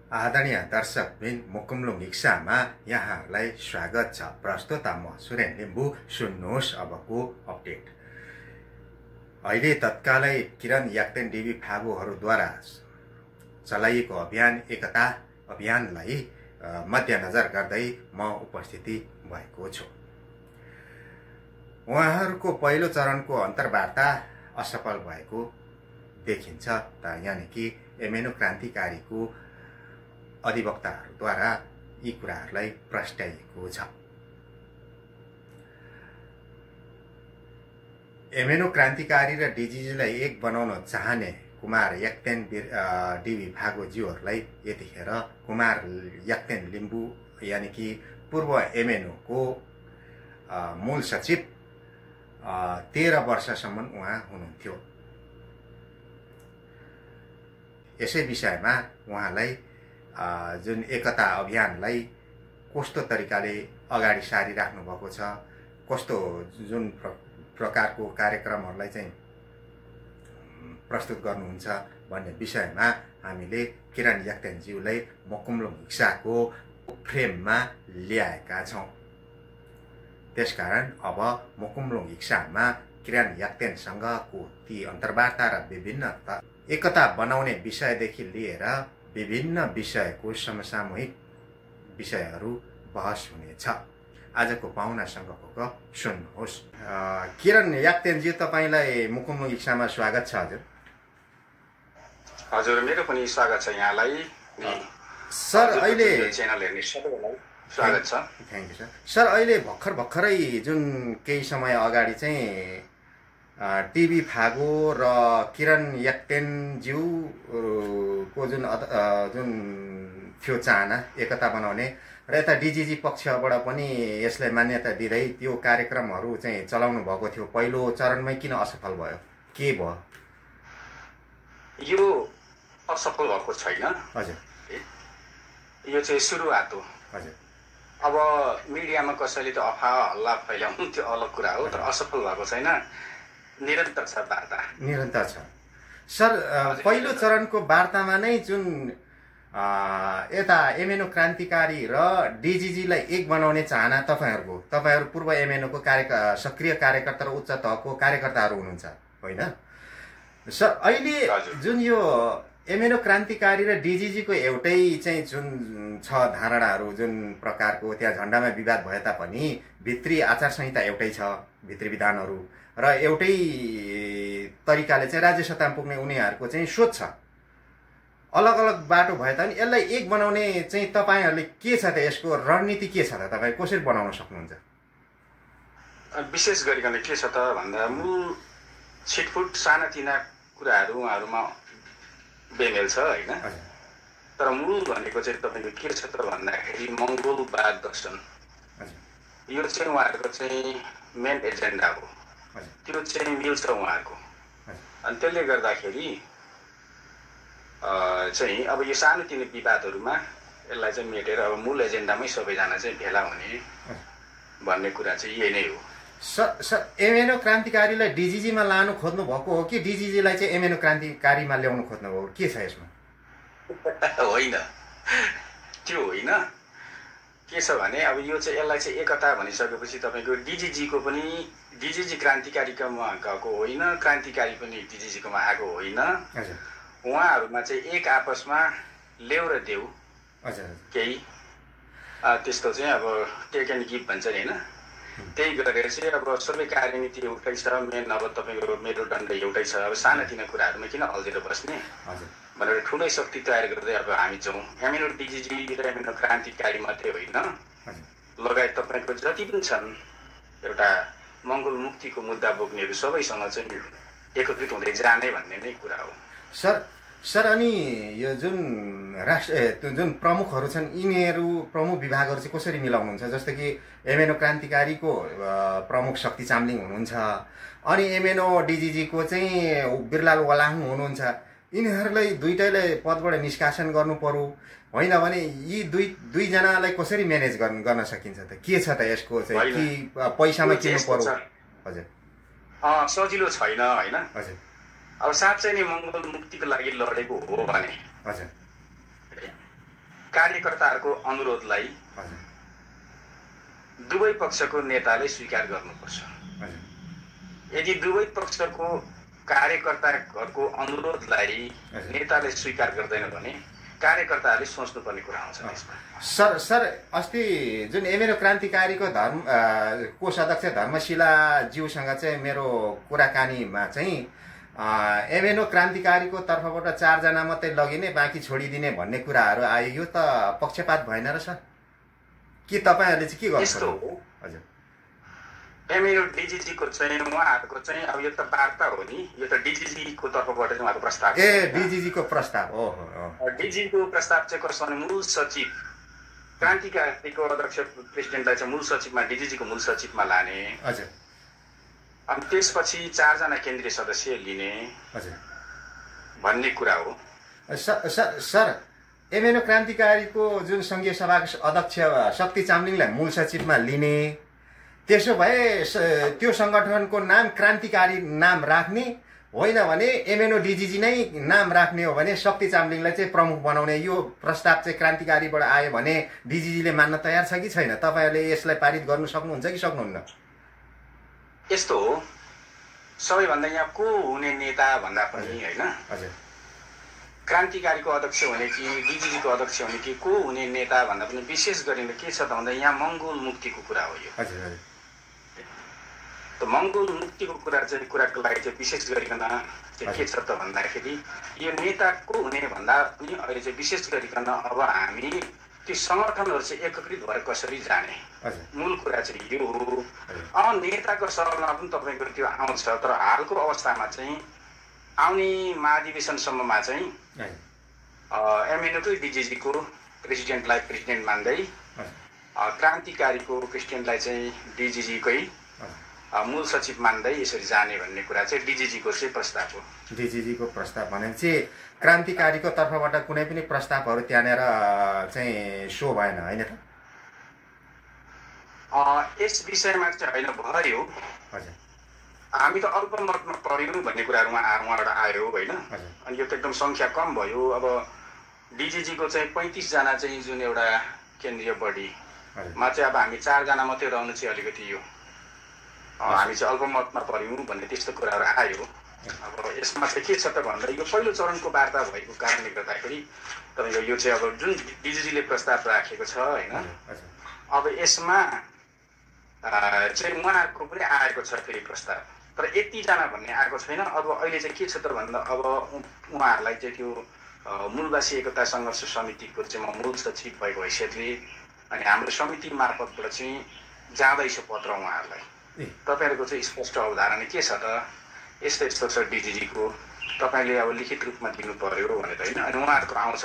आदरणीय दर्शकबिन मुकुमलुङ इक्सामा यहाँहरूलाई स्वागत छ। प्रस्तुत म सुरेन लिम्बू। सुन्नुहोस् अबको अपडेट। अहिले तत्कालै किरण याक्तेन डिबी फागुहरूद्वारा चलाइएको अभियान एकता अभियानलाई मध्यनजर गर्दै म उपस्थिति भएको छु। उहाँहरूको पहिलो चरणको अन्तर्वार्ता असफल भएको देखिन्छ यानि कि एमेनो क्रान्तिकारीको अधिवक्ताहरूद्वारा यी कुराहरूलाई प्रस्ट्याइएको छ। एमेनो क्रान्तिकारी र डिजिजीलाई एक बनाउन चाहने कुमार याक्तेन डिबी फागुज्यूहरूलाई यतिखेर कुमार याक्तेन लिम्बू यानि कि पूर्व एमएनओको मूल सचिव 13 वर्षसम्म उहाँ हुनुहुन्थ्यो। यसै विषयमा उहाँलाई जुन एकता अभियानलाई कस्तो तरिकाले अगाडि सारिराख्नु भएको छ, कस्तो जुन प्रकारको कार्यक्रमहरूलाई चाहिँ प्रस्तुत गर्नुहुन्छ भन्ने विषयमा हामीले किरण याक्तेनज्यूलाई मुकुमलुङ इक्साको फ्रेममा ल्याएका छौँ। त्यसकारण अब मुकुमलुङ इक्सामा किरण याक्तेनसँगको ती अन्तर्वार्ता र विभिन्न एकता बनाउने विषयदेखि लिएर विभिन्न विषयको समसामयिक विषयहरू बहस हुनेछ। आजको पाहुनासँगको गफ सुन्नुहोस्। किरण याक्तेनज्यू, तपाईँलाई मुकुमलुङ इक्सामा स्वागत छ। हजुर, मेरो पनि स्वागत छ यहाँलाई। सर अहिले च्यानल हेर्ने सबैलाई स्वागत छ। Thank you sir. सर अहिले भर्खरै जुन केही समय अगाडि चाहिँ टिबी फागु र किरण याक्तेनज्यूको जुन थियो चाहना एकता बनाउने र यता डिजिजी पक्षबाट पनि यसलाई मान्यता दिँदै त्यो कार्यक्रमहरू चाहिँ चलाउनु भएको थियो। पहिलो चरणमै किन असफल भयो? के भयो? यो असफल भएको छैन। हजुर, यो चाहिँ सुरुवात हो। हजुर। अब मिडियामा कसैले त अफवाह हल्ला फैलाउनु त्यो अलग कुरा हो, तर असफल भएको छैन। निरन्तर छ वार्ता, निरन्तर छ। सर, पहिलो चरणको वार्तामा नै जुन यता एमएनओ क्रान्तिकारी र डिजिजीलाई एक बनाउने चाहना तपाईँहरू पूर्व एमएनओको सक्रिय कार्यकर्ता र उच्च तहको कार्यकर्ताहरू हुनुहुन्छ, होइन? सर, अहिले जुन यो एमएनओ क्रान्तिकारी र डिजिजीको एउटै चाहिँ जुन छ धारणाहरू, जुन प्रकारको त्यहाँ झन्डामा विवाद भए तापनि भित्री आचार संहिता एउटै छ, भित्री विधानहरू र एउटै तरिकाले चाहिँ राज्य सत्तामा पुग्ने उनीहरूको चाहिँ सोच छ। अलग अलग बाटो भए तापनि यसलाई एक बनाउने चाहिँ तपाईँहरूले के छ त, यसको रणनीति के छ त? तपाईँ कसरी बनाउन सक्नुहुन्छ? विशेष गरिकन के छ त भन्दा मूल छिटफुट सानातिना कुराहरू उहाँहरूमा बेमेल छ, होइन? तर मूल भनेको चाहिँ तपाईँको के छ त भन्दाखेरि मङ्गोलवाद दर्शन, यो चाहिँ उहाँहरूको चाहिँ मेन एजेन्डा हो। त्यो चाहिँ मिल्छ उहाँहरूको। अनि त्यसले गर्दाखेरि चाहिँ अब यो सानोतिनो विवादहरूमा यसलाई चाहिँ मेटेर अब मूल एजेन्डामै सबैजना चाहिँ भेला हुने भन्ने कुरा चाहिँ यही नै हो। सर, एमएनओ क्रान्तिकारीलाई डिजिजीमा लानु खोज्नु भएको हो कि डिजिजीलाई चाहिँ एमएनओ क्रान्तिकारीमा ल्याउनु खोज्नु भएको? के छ यसमा? होइन, त्यो होइन। के छ भने अब यो चाहिँ यसलाई चाहिँ एकता भनिसकेपछि तपाईँको डिजिजीको पनि डिजिजी क्रान्तिकारीकोमा गएको होइन, क्रान्तिकारी पनि डिजिजीकोमा आएको होइन। उहाँहरूमा चाहिँ एक आपसमा लेउ र देऊ केही त्यस्तो चाहिँ अब टेक एन्ड गिभ भन्छ नि, होइन? त्यही गरेर चाहिँ अब सबै कार्यनीति एउटै छ, मेन अब तपाईँको मेरुदण्ड एउटै छ। अब सानातिना कुराहरूमा किन अल्झेर बस्ने भनेर ठुलै शक्ति तयार गर्दै अब हामी जाउँ। एमएनओ डिजिजी र एमएनओ क्रान्तिकारी मात्रै होइन, लगायत तपाईँको जति पनि छन् एउटा मङ्गोल मुक्तिको मुद्दा बोक्नेहरू सबैसँग चाहिँ एकत्रित हुँदै जाने भन्ने नै कुरा हो। सर, अनि यो जुन जुन प्रमुखहरू छन्, यिनीहरू प्रमुख विभागहरू चाहिँ कसरी मिलाउनुहुन्छ? जस्तो कि एमएनओ क्रान्तिकारीको प्रमुख शक्ति चामलिङ हुनुहुन्छ, अनि एमएनओ डिजिजीको चाहिँ बिरलाल वलाङ हुनुहुन्छ। यिनीहरूलाई दुईटैलाई पदबाट निष्कासन गर्नु पर्यो, होइन भने यी दुईजनालाई कसरी म्यानेज गर्न सकिन्छ त? के छ त यसको चाहिँ? कि पैसामा किन्नु पर्यो? हजुर, सजिलो छैन, होइन? हजुर। अब साँच्चै नै मङ्गोल मुक्तिको लागि लडेको हो भने कार्यकर्ताहरूको अनुरोधलाई दुवै पक्षको नेताले स्वीकार गर्नुपर्छ। यदि दुवै पक्षको कार्यकर्ताहरूको अनुरोधलाई नेताले स्वीकार गर्दैन भने कार्यकर्ताहरूले सोच्नुपर्ने कुरा आउँछ यसमा। सर अस्ति जुन एमएनओ क्रान्तिकारीको कोष अध्यक्ष धर्मशिला ज्यूसँग चाहिँ मेरो कुराकानीमा चाहिँ एमएनओ क्रान्तिकारीको तर्फबाट 4 जना मात्रै लगिने बाँकी छोडिदिने भन्ने कुराहरू आयो। यो त पक्षपात भएन र सर? के तपाईँहरूले चाहिँ के गर्नु? हजुर, एमएनओ डिजिजीको चाहिँ उहाँहरूको चाहिँ अब यो त वार्ता हो नि, यो त डिजिजीको तर्फबाट चाहिँ उहाँको प्रस्ताव। डिजिजीको प्रस्ताव हो। डिजिजीको प्रस्ताव चाहिँ कस्तो भने मूल सचिव क्रान्तिकारीको अध्यक्ष प्रेसिडेन्टलाई चाहिँ मूल सचिवमा डिजिजीको मूल सचिवमा लाने। हजुर। अनि त्यसपछि 4 जना केन्द्रीय सदस्य लिने। हजुर। भन्ने कुरा हो। सर एमएनओ क्रान्तिकारीको जुन संघीय सभाको अध्यक्ष शक्ति चामलिङलाई मूल सचिवमा लिने, त्यसो भए त्यो संगठनको नाम क्रान्तिकारी नाम राख्ने होइन भने एमएनओ डिजिजी नै नाम राख्ने हो भने शक्ति चामलिङलाई चाहिँ प्रमुख बनाउने, यो प्रस्ताव चाहिँ क्रान्तिकारीबाट आयो भने डिजिजीले मान्न तयार छ कि छैन? तपाईँहरूले यसलाई पारित गर्नु सक्नुहुन्छ कि सक्नुहुन्न? यस्तो हो, सबैभन्दा यहाँ को हुने नेता भन्दा पनि होइन, हजुर, क्रान्तिकारीको अध्यक्ष हुने कि डिजिजीको अध्यक्ष हुने कि को हुने नेता भन्दा पनि विशेष गरिने के छ त भन्दा यहाँ मङ्गोल मुक्तिको कुरा हो यो। हजुर हजुर। त मङ्गोल मुक्तिको कुराको लागि चाहिँ विशेष गरिकन चाहिँ के छ त भन्दाखेरि यो नेता को हुने भन्दा पनि अहिले चाहिँ विशेष गरिकन अब हामी त्यो सङ्गठनहरू चाहिँ एकीकृत भएर कसरी जाने मूल कुरा चाहिँ यो हो। नेताको सवालमा पनि तपाईँको त्यो आउँछ, तर हालको अवस्थामा चाहिँ आउने महाधिवेशनसम्ममा चाहिँ एमएनओकै डिजिजीको प्रेसिडेन्टलाई प्रेसिडेन्ट मान्दै क्रान्तिकारीको प्रेसिडेन्टलाई चाहिँ डिजिजीकै मूल सचिव मान्दै यसरी जाने भन्ने कुरा चाहिँ डिजिजीको चाहिँ प्रस्ताव हो। डिजिजीको प्रस्ताव भनेपछि क्रान्तिकारीको तर्फबाट कुनै पनि प्रस्तावहरू त्यहाँनिर चाहिँ सो भएन होइन त? यस विषयमा चाहिँ होइन, भयो। हजुर। हामी त अल्पमतमा पऱ्यौँ भन्ने कुराहरू उहाँबाट आयो होइन, अनि यो त एकदम सङ्ख्या कम भयो। अब डिजिजीको चाहिँ 35 जना चाहिँ जुन एउटा केन्द्रीय बडीमा चाहिँ अब हामी 4 जना मात्रै रहनु चाहिँ अलिकति यो हामी चाहिँ अल्पमतमा पऱ्यौँ भन्ने त्यस्तो कुराहरू आयो। अब यसमा चाहिँ के छ त भन्दा यो पहिलो चरणको वार्ता भएको कारणले गर्दाखेरि तपाईँको यो चाहिँ अब जुन डिजिजीले प्रस्ताव राखेको छ होइन, अब यसमा चाहिँ उहाँहरूको पनि आएको छ फेरि प्रस्ताव, तर यतिजना भन्ने आएको छैन। अब अहिले चाहिँ के छ त भन्दा अब उहाँहरूलाई चाहिँ त्यो मूलवासी एकता सङ्घर्ष समितिको चाहिँ म मूल सचिव भएको हैसियतले अनि हाम्रो समिति मार्फतबाट चाहिँ जाँदैछ पत्र उहाँहरूलाई। तपाईँहरूको चाहिँ स्पष्ट अवधारणा के छ त, यस्तो यस्तो छ डिजिजीको, तपाईँले अब लिखित रूपमा दिनु पर्यो भनेर होइन। अनि उहाँहरूको आउँछ,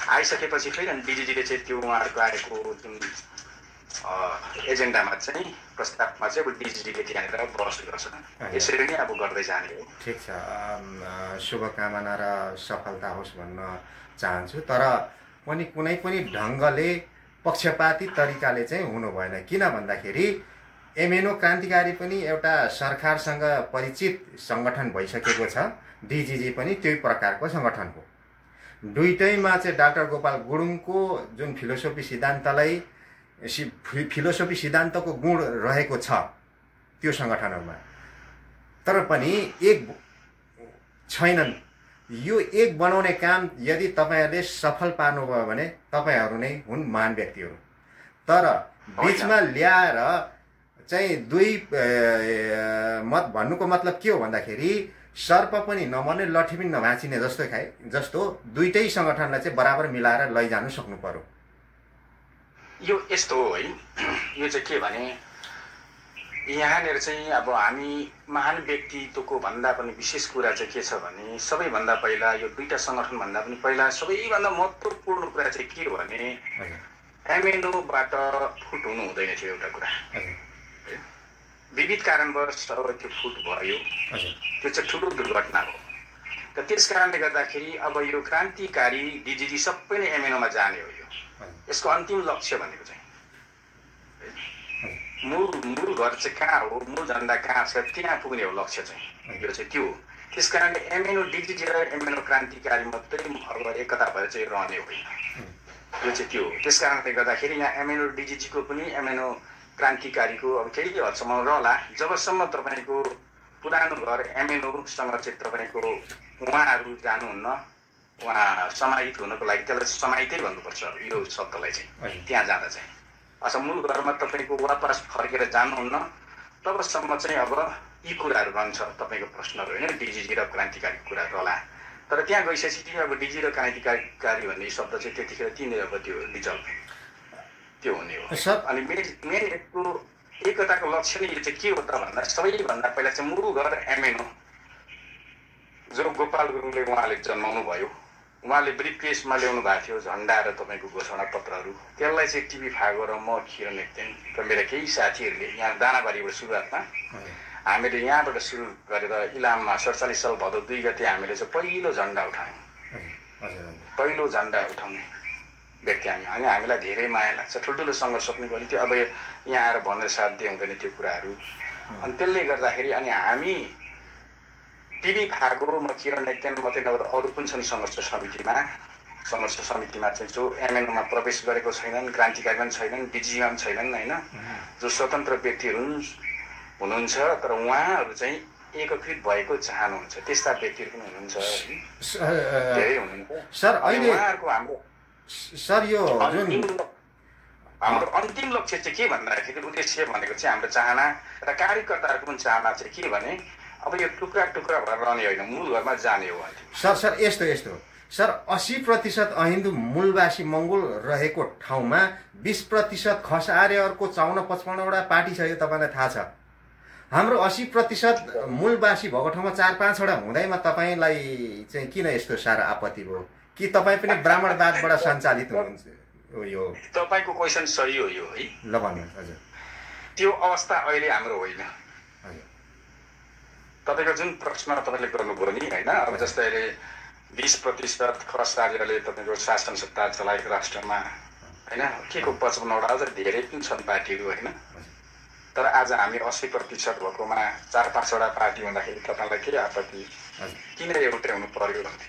आइसकेपछि फेरि अनि डिजिजीले चाहिँ त्यो उहाँहरूको आएको जुन एजेन्डामा चाहिँ प्रस्तावमा चाहिँ अब डिजिजीले त्यहाँनिर बहस गर्छ। यसरी नै अब गर्दै जाने हो। ठिक छ, शुभकामना र सफलता होस् भन्न चाहन्छु, तर पनि कुनै पनि ढङ्गले पक्षपाती तरिकाले चाहिँ हुनु भएन। किन भन्दाखेरि एमएनओ क्रान्तिकारी पनि एउटा सरकारसँग परिचित सङ्गठन भइसकेको छ, डिजिजी पनि त्यही प्रकारको सङ्गठन हो। दुईटैमा चाहिँ डाक्टर गोपाल गुरुङको जुन फिलोसोफी सिद्धान्तको गुण रहेको छ त्यो सङ्गठनहरूमा, तर पनि एक छैनन्। यो एक बनाउने काम यदि तपाईँहरूले सफल पार्नुभयो भने तपाईँहरू नै हुन् महान व्यक्तिहरू। तर बिचमा ल्याएर चाहिँ दुई मत भन्नुको मतलब के हो भन्दाखेरि सर्प पनि नमर्ने लट्ठी पनि नभाँचिने जस्तो दुईटै सङ्गठनलाई चाहिँ बराबर मिलाएर लैजानु सक्नु पर्यो। यो यस्तो हो है, यो चाहिँ के भने यहाँनिर चाहिँ अब हामी महान व्यक्तित्वको भन्दा पनि विशेष कुरा चाहिँ के छ भने सबैभन्दा पहिला यो दुईटा सङ्गठन भन्दा पनि पहिला सबैभन्दा महत्त्वपूर्ण कुरा चाहिँ के हो भने एमएनओबाट फुट हुनु हुँदैन थियो। एउटा कुरा विविध कारणवश अब त्यो फुट भयो, त्यो चाहिँ ठुलो दुर्घटना हो। र त्यस कारणले गर्दाखेरि अब यो क्रान्तिकारी डिजिजी सबै नै एमएनओमा जाने हो। यो यसको अन्तिम लक्ष्य भनेको चाहिँ मूल घर चाहिँ कहाँ हो, मूल झन्डा कहाँ छ, त्यहाँ पुग्ने हो लक्ष्य चाहिँ। यो चाहिँ त्यो हो। त्यस कारणले एमएनओ डिजिजी र एमएनओ क्रान्तिकारी मात्रै अब एकता भएर चाहिँ रहने होइन। यो चाहिँ त्यो हो। त्यस कारणले गर्दाखेरि यहाँ एमएनओ डिजिजीको पनि एमएनओ क्रान्तिकारीको अब केही हदसम्म रहला। जबसम्म तपाईँको पुरानो घर एमएनओसँग चाहिँ तपाईँको उहाँहरू जानुहुन्न, उहाँ समाहित हुनको लागि त्यसलाई समाहितै भन्नुपर्छ यो शब्दलाई चाहिँ त्यहाँ जाँदा चाहिँ। अच्छा मूल घरमा तपाईँको वापस फर्केर जानुहुन्न तबसम्म चाहिँ अब यी कुराहरू रहन्छ तपाईँको प्रश्नहरू होइन, डिजिजी र क्रान्तिकारी कुराहरू होला। तर त्यहाँ गइसकेपछि अब डिजी र क्रान्तिकारी भन्ने शब्द चाहिँ त्यतिखेर तिनीहरू अब त्यो डिजल्भ त्यो हुने हो। अनि मेन यसको एकताको लक्ष्य नै यो चाहिँ के हो त भन्दा सबैभन्दा पहिला चाहिँ मूल घर एमएनओ जो गोपाल गुरुङले उहाँले जन्माउनु भयो, उहाँले ब्रिफकेसमा ल्याउनु भएको थियो झन्डा र तपाईँको घोषणा पत्रहरू, त्यसलाई चाहिँ टिभी फागो र म किरण एकदिन र मेरा केही साथीहरूले यहाँ दानाबारीबाट सुरुवातमा हामीले यहाँबाट सुरु गरेर इलाममा 47 साल भदौ 2 गते हामीले चाहिँ पहिलो झन्डा उठायौँ। पहिलो झन्डा उठाउने व्यक्ति हामी, अनि हामीलाई धेरै माया लाग्छ। ठुल्ठुलो सङ्घर्ष पनि गर्ने थियो, अब यहाँ आएर भनेर साध्य हुँदैन त्यो कुराहरू। अनि त्यसले गर्दाखेरि अनि हामी टिभी फागो म किरण एकदिन मात्रै नभएर अरू पनि छन् सङ्घर्ष समितिमा चाहिँ जो एमएनओमा प्रवेश गरेको छैनन्, क्रान्तिकारी पनि छैनन्, डिजिजीमा पनि छैनन् होइन, जो स्वतन्त्र व्यक्तिहरू हुनुहुन्छ तर उहाँहरू चाहिँ एकीकृत भएको चाहनुहुन्छ, त्यस्ता व्यक्तिहरू पनि हुनुहुन्छ, धेरै हुनुहुन्छ सर। अहिले उहाँहरूको सर यो हाम्रो अन्तिम लक्ष्य चाहिँ के भन्दाखेरि उद्देश्य भनेको चाहिँ हाम्रो चाहना र कार्यकर्ताहरूको पनि चाहना चाहिँ के भने अब यो टुक्रा टुक्रा भएर रहने होइन, मूल घरमा जाने हो। सर यस्तो सर 80% अहिन्दू मूलवासी मङ्गोल रहेको ठाउँमा 20% खस आर्यहरूको 54-55वटा पार्टी छ, यो तपाईँलाई थाहा छ। हाम्रो 80% मूलवासी भएको ठाउँमा 4-5वटा हुँदैमा तपाईँलाई चाहिँ किन यस्तो साह्रो आपत्ति भयो? कि तपाईँ पनि ब्राह्मणवादबाट सञ्चालित हुनुहुन्छ? यो तपाईँको क्वेसन सही हो यो है, ल भन्नुहोस्। हजुर त्यो अवस्था अहिले हाम्रो होइन। तपाईँको जुन प्रश्न तपाईँले गर्नुभयो नि होइन, अब जस्तै अहिले 20% खस आर्यले तपाईँको शासन सत्ता चलाएको राष्ट्रमा होइन, के को 55वटा अझ धेरै पनि छन् पार्टीहरू होइन, तर आज हामी 80% भएकोमा 4-5वटा पार्टी हुँदाखेरि तपाईँलाई के आपत्ति, किन एउटै हुनु पर्यो भन्थे?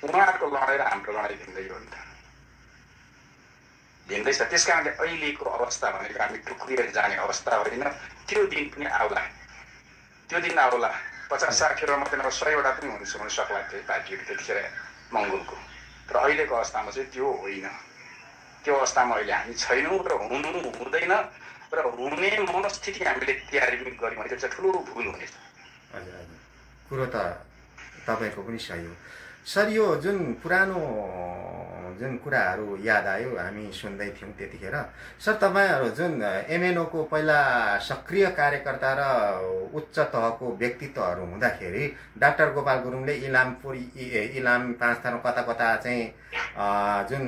उहाँहरूको लडाइँ र हाम्रो लडाइँ भिन्दै हो नि त, भिन्दै छ। त्यस कारणले अहिलेको अवस्था भनेको हामी टुक्रिएर जाने अवस्था होइन, त्यो दिन पनि आउला, त्यो दिन आउला। 50-60 मात्रै नभए 100वटा पनि हुन सक्ला त्यो पार्टीहरू त्यतिखेर मङ्गोलको। तर अहिलेको अवस्थामा चाहिँ त्यो होइन, त्यो अवस्थामा अहिले हामी छैनौँ र हुनु हुँदैन र हुने मनस्थिति हामीले तयारी पनि गऱ्यौँ भने त्यो चाहिँ ठुलो भुल हुनेछ। हजुर हजुर, कुरो त तपाईँको पनि सही हो सर। यो जुन पुरानो जुन कुराहरू याद आयो हामी सुन्दै थियौँ त्यतिखेर सर, तपाईँहरू जुन एमएनओको पहिला सक्रिय कार्यकर्ता र उच्च तहको व्यक्तित्वहरू हुँदाखेरि डाक्टर गोपाल गुरुङले इलाम 5 थान कता कता चाहिँ जुन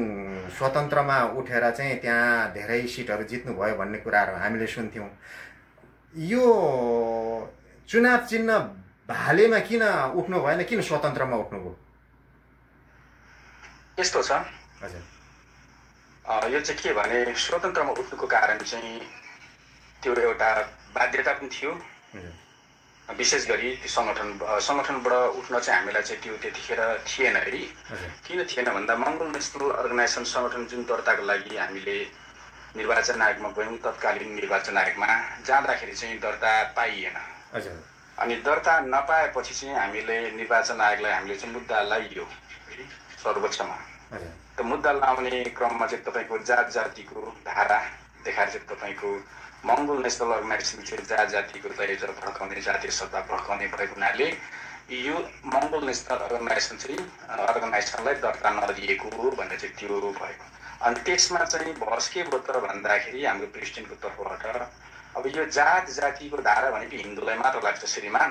स्वतन्त्रमा उठेर चाहिँ त्यहाँ धेरै सिटहरू जित्नुभयो भन्ने कुराहरू हामीले सुन्थ्यौँ। यो चुनाव चिन्ह भालेमा किन उठ्नु भएन, किन स्वतन्त्रमा उठ्नुभयो? यस्तो छ हजुर, यो चाहिँ के भने स्वतन्त्रमा उठ्नुको कारण चाहिँ त्यो एउटा बाध्यता पनि थियो। विशेष गरी त्यो सङ्गठनबाट उठ्न चाहिँ हामीलाई चाहिँ त्यो त्यतिखेर थिएन है। किन थिएन भन्दा मङ्गोल नेसनल अर्गनाइजेसन सङ्गठन जुन दर्ताको लागि हामीले निर्वाचन आयोगमा गयौँ, तत्कालीन निर्वाचन आयोगमा जाँदाखेरि चाहिँ दर्ता पाइएन। अनि दर्ता नपाएपछि चाहिँ हामीले निर्वाचन आयोगलाई हामीले चाहिँ मुद्दा लगाइयो सर्वोच्चमा। त मुद्दा लाउने क्रममा चाहिँ तपाईँको जात जातिको धारा देखाएर चाहिँ तपाईँको मङ्गोल नेसनल अर्गनाइजेसन चाहिँ जात जातिको दहेज भड्काउने, जातीय सत्ता भड्काउने भएको हुनाले यो मङ्गोल नेसनल अर्गनाइजेसनलाई दर्ता नदिएको भन्ने चाहिँ त्यो भएको। अनि त्यसमा चाहिँ बहस के भयो त भन्दाखेरि हाम्रो प्रेसिडेन्टको तर्फबाट अब यो जात जातिको धारा भनेको हिन्दूलाई मात्र लाग्छ श्रीमान,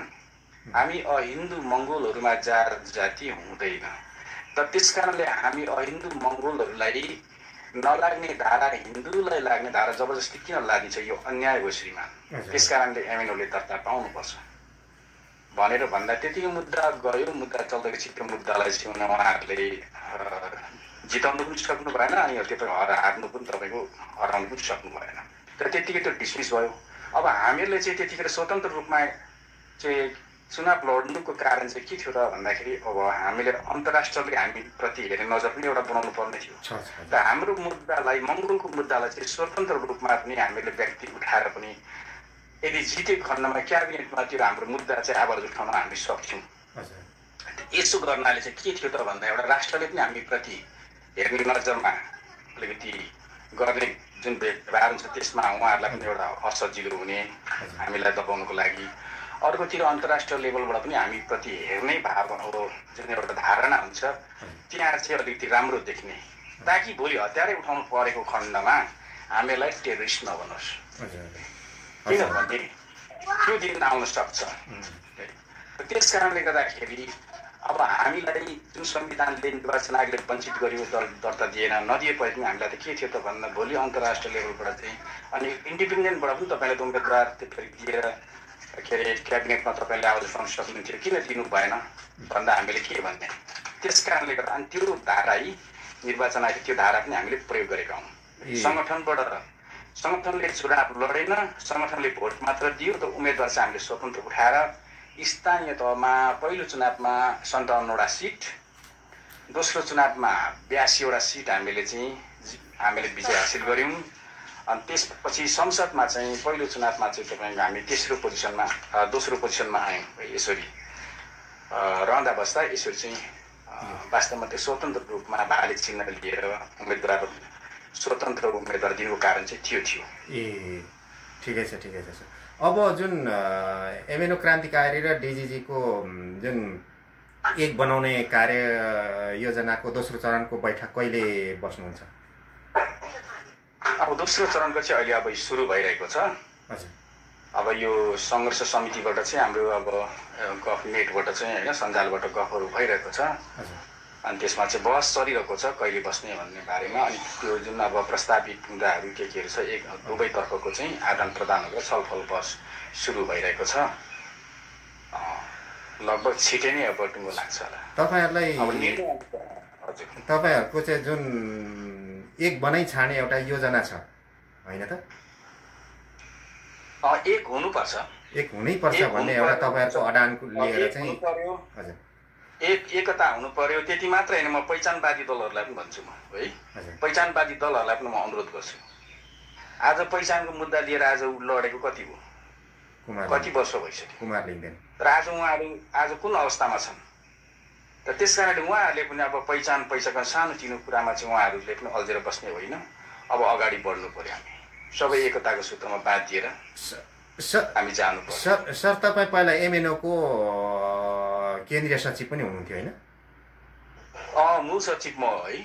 हामी अहिन्दू मङ्गोलहरूमा जात जाति हुँदैन। त त्यस कारणले हामी अहिन्दू मङ्गोलहरूलाई नलाग्ने धारा हिन्दूलाई लाग्ने धारा जबरजस्ती किन लादिन्छ, यो अन्याय हो श्रीमान। त्यस कारणले एमएनओले दर्ता पाउनुपर्छ भनेर भन्दा त्यतिकै मुद्दा गयो। मुद्दा चल्दैपछि त्यो मुद्दालाई चाहिँ उहाँहरूले जिताउनु पनि सक्नु भएन, अनि त्यो हार्नु पनि तपाईँको हराउनु पनि सक्नु भएन। तर त्यतिकै त्यो डिसमिस भयो। अब हामीहरूले चाहिँ त्यतिखेर स्वतन्त्र रूपमा चाहिँ चुनाव लड्नुको कारण चाहिँ के थियो त भन्दाखेरि अब हामीले अन्तर्राष्ट्रियले हामीप्रति हेर्ने नजर पनि एउटा बनाउनु पर्ने थियो। त हाम्रो मुद्दालाई, मङ्गोलको मुद्दालाई चाहिँ स्वतन्त्र रूपमा पनि हामीले व्यक्ति उठाएर पनि यदि जितेको खण्डमा क्याबिनेटमा त्यो हाम्रो मुद्दा चाहिँ आवाज उठाउन हामी सक्छौँ। यसो गर्नाले चाहिँ के थियो त भन्दा एउटा राष्ट्रले पनि हामीप्रति हेर्ने नजरमा अलिकति गर्ने जुन व्यवहार हुन्छ त्यसमा उहाँहरूलाई पनि एउटा असजिलो हुने, हामीलाई दबाउनुको लागि। अर्कोतिर अन्तर्राष्ट्रिय लेभलबाट पनि हामीप्रति हेर्ने भाव अब जुन एउटा धारणा हुन्छ त्यहाँ चाहिँ अलिकति राम्रो देख्ने, ताकि भोलि हतियारै उठाउनु परेको खण्डमा हामीलाई टेररिस्ट नबनोस्। किनभने त्यो दिन आउन सक्छ। त्यस कारणले गर्दाखेरि अब हामीलाई जुन संविधानले निर्वाचन आयोगले वञ्चित गर्यो, दर्ता दिएन, नदिए पनि हामीलाई त के थियो त भन्दा भोलि अन्तर्राष्ट्रिय लेभलबाट चाहिँ अनि इन्डिपेन्डेन्टबाट पनि तपाईँले त उम्मेदवार त्यसरी दिएर के अरे क्याबिनेटमा तपाईँले आवाज उठाउन सक्नुहुन्थ्यो, किन दिनु भएन भन्दा हामीले के भन्ने। त्यस कारणले गर्दा अनि त्यो धारा निर्वाचन आयोग त्यो धारा पनि हामीले प्रयोग गरेका हौँ। सङ्गठनले चुनाव लडेन, सङ्गठनले भोट मात्र दियो, त उम्मेदवार चाहिँ हामीले स्वतन्त्र उठाएर स्थानीय तहमा पहिलो चुनावमा 57वटा सिट, दोस्रो चुनावमा 82वटा सिट हामीले विजय हासिल गऱ्यौँ। अनि त्यसपछि संसदमा चाहिँ पहिलो चुनावमा चाहिँ तपाईँको हामी दोस्रो पोजिसनमा आयौँ। यसरी रहँदा बस्दा यसरी चाहिँ वास्तवमा त्यो स्वतन्त्र रूपमा भाले चिन्ह लिएर स्वतन्त्र उम्मेदवार दिनुको कारण चाहिँ त्यो थियो। ठिकै छ सर। अब जुन एमएनओ क्रान्तिकारी र डिजिजीको जुन एक बनाउने कार्य योजनाको दोस्रो चरणको बैठक कहिले बस्नुहुन्छ? अब दोस्रो चरणको चाहिँ अहिले अब सुरु भइरहेको छ। अब यो सङ्घर्ष समितिबाट चाहिँ हाम्रो अब गफनेटबाट चाहिँ होइन सञ्जालबाट गफहरू भइरहेको छ। अनि त्यसमा चाहिँ बहस चलिरहेको छ कहिले बस्ने भन्ने बारेमा। अनि त्यो जुन अब प्रस्तावित मुद्दाहरू केहरू छ दुवैतर्फको चाहिँ आदान प्रदान गरेर छलफल बहस सुरु भइरहेको छ। लगभग छिटै नै अब टुङ्गो लाग्छ होला। तपाईँहरूको चाहिँ जुन एक बनाइ छाड्ने एउटा योजना छ होइन त? एक हुनुपर्छ, एक हुनैपर्छ भन्ने एउटा तपाईँहरूको अडानको लिएर चाहिँ हजुर एकता हुनु पर्यो। त्यति मात्र होइन, म पहिचानवादी दलहरूलाई पनि भन्छु म है, पहिचानवादी दलहरूलाई पनि म अनुरोध गर्छु। आज पहिचानको मुद्दा लिएर आज लडेको कति हो, कति वर्ष भइसक्यो कुमार लिङ्गदेन, र आज उहाँहरू आज कुन अवस्थामा छन्? त त्यस कारणले उहाँहरूले पनि अब पैसाको सानोतिनो कुरामा चाहिँ उहाँहरूले पनि अल्झेर बस्ने होइन। अब अगाडि बढ्नु पर्यो, हामी सबै एकताको सूत्रमा बाँधिएर हामी जानु पर्यो। सर तपाईँ पहिला एमएनओको केन्द्रीय सचिव पनि हुनुहुन्थ्यो होइन? मूल सचिव म है।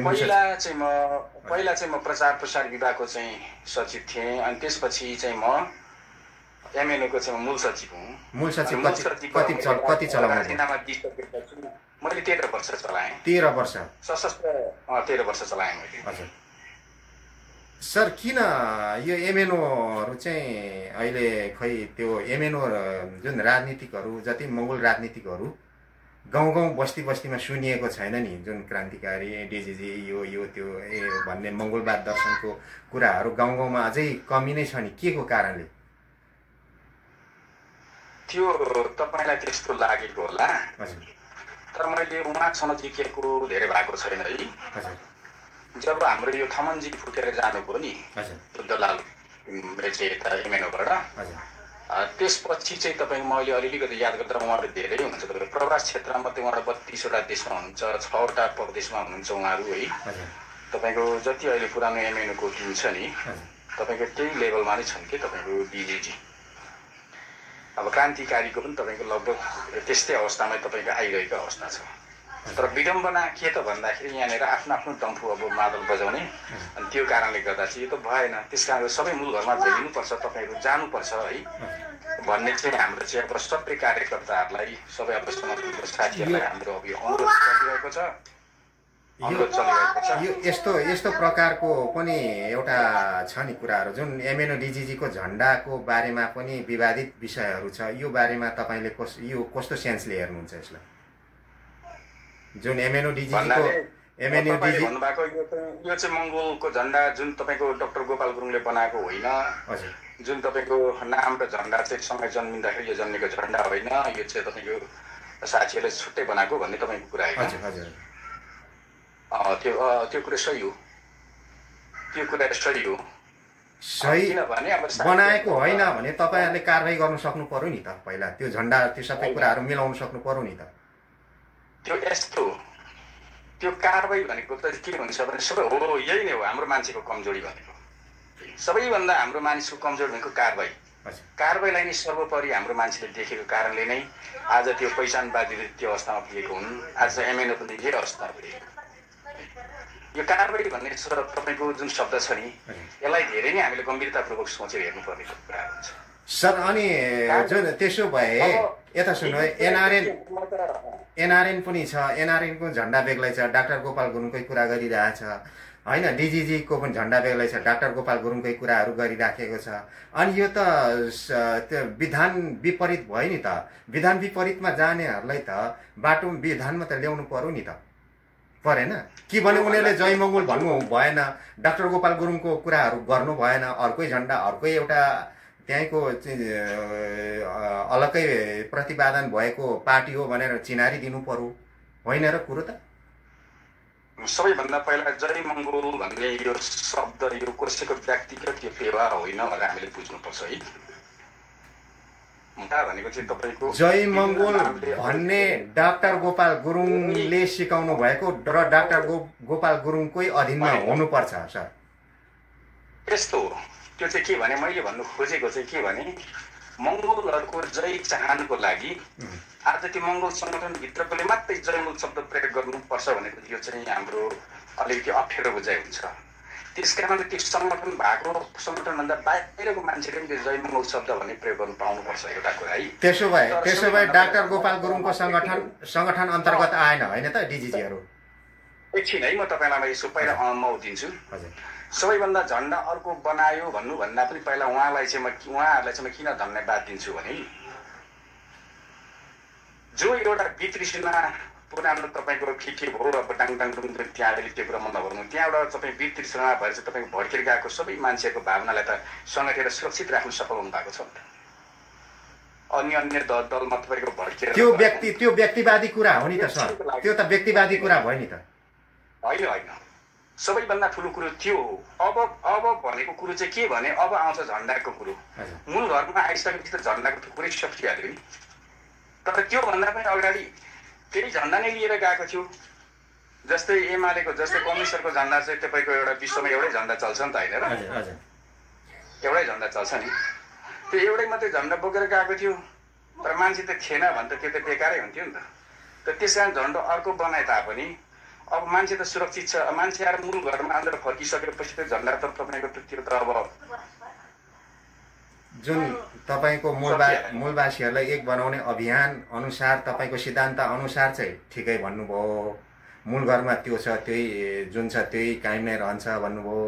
पहिला चाहिँ म प्रचार प्रसार विभागको चाहिँ सचिव थिएँ। अनि त्यसपछि चाहिँ म एमएनओको चाहिँ मूल सचिव हुँ। मूल सचिव कति चलाउनु? मैले 13 वर्ष चलाएँ। 13 वर्ष सशस्त्र 13 वर्ष चलाएँ मैले। हजुर सर, किन यो एमएनओहरू चाहिँ अहिले खै त्यो एमएनओ जुन राजनीतिकहरू जति मङ्गोल राजनीतिकहरू गाउँ बस्ती बस्तीमा सुनिएको छैन नि? जुन क्रान्तिकारी डिजिजी यो त्यो भन्ने मङ्गोलवाद दर्शनको कुराहरू गाउँमा अझै कमी नै छ नि, के को कारणले? त्यो तपाईँलाई त्यस्तो लागेको होला, तर मैले उहाँसँग जिकेको धेरै भएको छैन है। जब हाम्रो यो थमनजी फुटेर जानुभयो नि बुद्धलाल चाहिँ यता एमएनओबाट, त्यसपछि चाहिँ तपाईँ मैले अलिकति याद गर्दा उहाँहरू धेरै हुनुहुन्छ। तपाईँ प्रवास क्षेत्रमा त उहाँहरू 32वटा देशमा हुनुहुन्छ, 6वटा प्रदेशमा हुनुहुन्छ उहाँहरू है। तपाईँको जति अहिले पुरानो एमएनओको टिम छ नि तपाईँको त्यही लेभलमा नै छन् कि तपाईँको डिजिजी। अब क्रान्तिकारीको पनि तपाईँको लगभग त्यस्तै अवस्थामा तपाईँको आइरहेको अवस्था छ। तर विडम्बना के त भन्दाखेरि यहाँनिर आफ्नो आफ्नो डम्फु अब मादल बजाउने, अनि त्यो कारणले गर्दा चाहिँ यो त भएन। त्यस कारण सबै मूल घरमा भेटिनुपर्छ, तपाईँहरू जानुपर्छ है भन्ने चाहिँ हाम्रो चाहिँ अब सबै कार्यकर्ताहरूलाई सबै अब समर्थनको साथीहरूलाई हाम्रो अब यो अनुरोध चलिरहेको छ। यो यस्तो प्रकारको पनि एउटा छ नि कुराहरू जुन एमएनओ डिजिजीको झन्डाको बारेमा पनि विवादित विषयहरू छ। यो बारेमा तपाईँले यो कस्तो सेन्सले हेर्नुहुन्छ यसलाई? जुन एमएनओ एमएनयू तपाईँले भन्नुभएको यो चाहिँ मङ्गोलको झन्डा जुन तपाईँको डाक्टर गोपाल गुरुङले बनाएको होइन, जुन तपाईँको नाम र झन्डा चाहिँ सँगै जन्मिँदाखेरि यो जन्मेको झन्डा होइन, यो चाहिँ तपाईँको साथीहरूले छुट्टै बनाएको भन्ने तपाईँको कुरा होइन? त्यो कुरा सही हो, त्यो कुरा सही हो। सही बनाएको होइन भने तपाईँहरूले कारवाही गर्नु सक्नु पर्यो नि त। पहिला त्यो झन्डा त्यो सबै कुराहरू मिलाउनु सक्नु पर्यो नि त। त्यो यस्तो त्यो कारवाही भनेको त के हुन्छ भने सबै हो, यही नै हो हाम्रो मान्छेको कमजोरी भनेको। सबैभन्दा हाम्रो मानिसको कमजोरी भनेको कारवाही। कारवाहीलाई नै सर्वोपरि हाम्रो मान्छेले देखेको कारणले नै आज त्यो पहिचानवादी त्यो अवस्थामा पुगेको हुन्। आज एमएनओ पनि यही अवस्थामा पुगेको। यो कारवाही भन्ने तपाईँको जुन शब्द छ नि, यसलाई धेरै नै हामीले गम्भीरतापूर्वक सोचेर हेर्नुपर्ने कुरा हुन्छ सर। अनि जुन त्यसो भए यता सुन्नु है, एनआरएन पनि छ, एनआरएनको झन्डा बेग्लै छ, डाक्टर गोपाल गुरुङकै कुरा गरिरहेछ होइन, डिजिजीको पनि झन्डा बेग्लै छ, डाक्टर गोपाल गुरुङकै कुराहरू गरिराखेको छ। अनि यो त त्यो विधान विपरीत भयो नि त। विधान विपरीतमा जानेहरूलाई त बाटो विधानमा त ल्याउनु पर्यो नि त, परेन कि भने उनीहरूले जय मङ्गोल भन्नु भएन, डाक्टर गोपाल गुरुङको कुराहरू गर्नु भएन, अर्कै झन्डा अर्कै एउटा त्यहीँको अलग्गै प्रतिपादन भएको पार्टी हो भनेर चिनारी दिनु पर्यो होइन र कुरो त? सबैभन्दा पहिला जय मङ्गोल भन्ने यो शब्द यो कसैको व्यक्तिगत यो फेवा होइन भनेर हामीले बुझ्नुपर्छ है। भनेको चाहिँ तपाईँको जय मङ्गोल भन्ने डाक्टर गोपाल गुरुङले सिकाउनु भएको र डाक्टर गोपाल गुरुङकै अधीनमा हुनुपर्छ सर। यस्तो हो, त्यो चाहिँ के भने मैले भन्नु खोजेको चाहिँ के भने मङ्गोलहरूको जय चाहनको लागि आज त्यो मङ्गोल सङ्गठनभित्रकोले मात्रै जय मङ्गोल शब्द प्रयोग गर्नुपर्छ भनेको यो चाहिँ हाम्रो अलिकति अप्ठ्यारो बुझाइ हुन्छ। त्यस कारणले त्यो सङ्गठन भएको सङ्गठनभन्दा बाहिरको मान्छेले पनि त्यो जय मङ्गोल शब्द भन्ने प्रयोग गर्नु पाउनुपर्छ एउटा कुरा है। त्यसो भए डाक्टर गोपाल गुरुङको सङ्गठन अन्तर्गत आएन होइन त डिजिजीहरू? एकछिन है, म तपाईँलाई यसो पहिला म दिन्छु। सबैभन्दा झन्डा अर्को बनायो भन्नुभन्दा पनि पहिला उहाँहरूलाई चाहिँ म किन धन्यवाद दिन्छु भने जो एउटा भित्री सीमा पुरानो तपाईँको के भयो अब डाङडुङ त्यहाँ त्यो कुरा म नगर्नु, त्यहाँबाट तपाईँ भित्री सीमा भएर चाहिँ तपाईँको भड्केर गएको सबै मान्छेहरूको भावनालाई त सङ्गठेर सुरक्षित राख्नु सफल हुनु भएको छ नि त। अन्य दलमा तपाईँको भड्केर त्यो व्यक्तिवादी कुरा हो नि त सर, त्यो त व्यक्तिवादी कुरा भयो नि त। होइन, सबैभन्दा ठुलो कुरो त्यो हो। अब भनेको कुरो चाहिँ के भने अब आउँछ झन्डाको कुरो। मूल घरमा आइसकेपछि त झन्डाको कुरै सकिहाल्यो नि, तर त्योभन्दा पनि अगाडि फेरि झन्डा नै लिएर गएको थियो। जस्तै एमालेको जस्तै कम्युनिस्टहरूको झन्डा चाहिँ तपाईँको एउटा विश्वमा एउटै झन्डा चल्छ नि त होइन र? एउटै झन्डा चल्छ नि, त्यो एउटै मात्रै झन्डा बोकेर गएको थियो, तर मान्छे त थिएन भने त त्यो त बेकारै हुन्थ्यो नि त। त्यस कारण झन्डा अर्को बनाए तापनि अब मान्छे त सुरक्षित छ। मान्छे आएर मूल घरमा आएर फर्किसकेपछि त झन्डा त तपाईँको त्यो त अब जुन तपाईँको मूलवासीहरूलाई एक बनाउने अभियान अनुसार तपाईँको सिद्धान्त अनुसार चाहिँ ठिकै भन्नुभयो, मूल घरमा त्यो छ त्यही जुन छ त्यही कायम नै रहन्छ भन्नुभयो।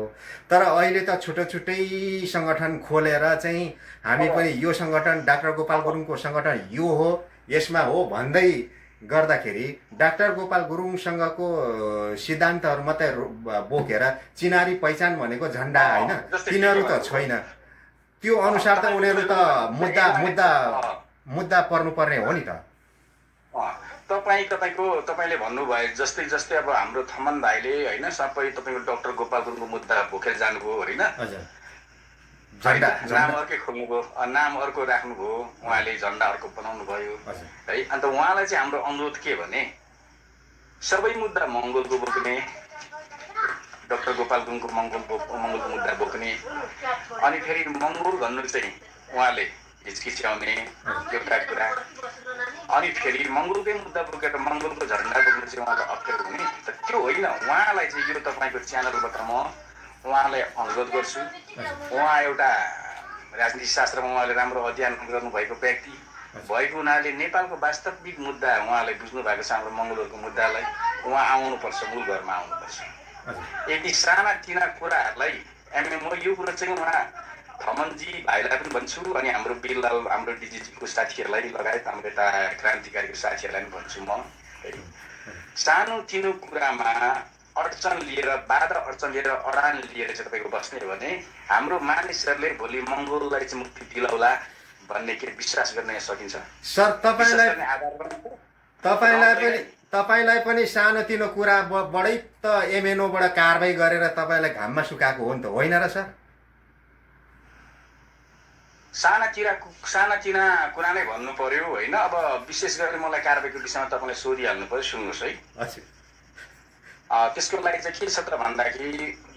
तर अहिले त छुट्टै छुट्टै सङ्गठन खोलेर चाहिँ हामी पनि यो सङ्गठन डाक्टर गोपाल गुरुङको सङ्गठन यो हो यसमा हो भन्दै गर्दाखेरि डाक्टर गोपाल गुरुङसँगको सिद्धान्तहरू मात्रै बोकेर चिनारी पहिचान भनेको झन्डा होइन, तिनीहरू त छैन। त्यो अनुसार त उनीहरू त मुद्दा पर्नुपर्ने हो नि त। तपाईँले भन्नुभयो जस्तै अब हाम्रो थमन भाइले होइन सबै तपाईँको डाक्टर गोपाल गुरुङको मुद्दा बोकेर जानुभयो होइन, नाम अर्कै खोल्नुभयो, नाम अर्को राख्नुभयो, उहाँले झन्डा अर्को बनाउनु भयो है। अन्त उहाँलाई चाहिँ हाम्रो अनुरोध के भने सबै मुद्दा मङ्गोलको बोक्ने, डाक्टर गोपाल गुरुङको मङ्गोलको मुद्दा बोक्ने, अनि फेरि मङ्गोल भन्नु चाहिँ उहाँले हिचकिच्याउने एउटा कुरा, अनि फेरि मङ्गोलकै मुद्दा बोकेर मङ्गोलको झन्डा बोक्नु चाहिँ उहाँलाई अप्ठ्यारो हुने त त्यो होइन। उहाँलाई चाहिँ यो तपाईँको च्यानलबाट म उहाँलाई अनुरोध गर्छु। उहाँ एउटा राजनीति शास्त्रमा उहाँले राम्रो अध्ययन गर्नुभएको व्यक्ति भएको हुनाले नेपालको वास्तविक मुद्दा उहाँले बुझ्नु भएको छ। हाम्रो मङ्गोलहरूको मुद्दालाई उहाँ आउनुपर्छ, मूल घरमा आउनुपर्छ। यदि साना तिना कुराहरूलाई म यो कुरा चाहिँ उहाँ थमनजी भाइलाई पनि भन्छु, अनि हाम्रो बिरलाल हाम्रो डिजिजीको साथीहरूलाई लगायत हाम्रो यता क्रान्तिकारीको साथीहरूलाई पनि भन्छु म, सानो तिनो कुरामा अडचन लिएर बाधा अडचन लिएर अडान लिएर चाहिँ तपाईँको बस्ने हो भने हाम्रो मानिसहरूले भोलि मङ्गोललाई चाहिँ मुक्ति दिलाउला भन्ने के विश्वास गर्न सकिन्छ? सर तपाईँलाई पनि सानोतिनो कुराबाटै त एमएनओबाट कारबाही गरेर तपाईँलाई घाममा सुकाएको हो नि त, होइन र सर? सानातिना कुरा नै भन्नु पर्यो होइन। अब विशेष गरेर मलाई कारबाहीको विषयमा तपाईँले सोधिहाल्नु पर्यो, सुन्नुहोस् है। त्यसको लागि चाहिँ के छ त भन्दाखेरि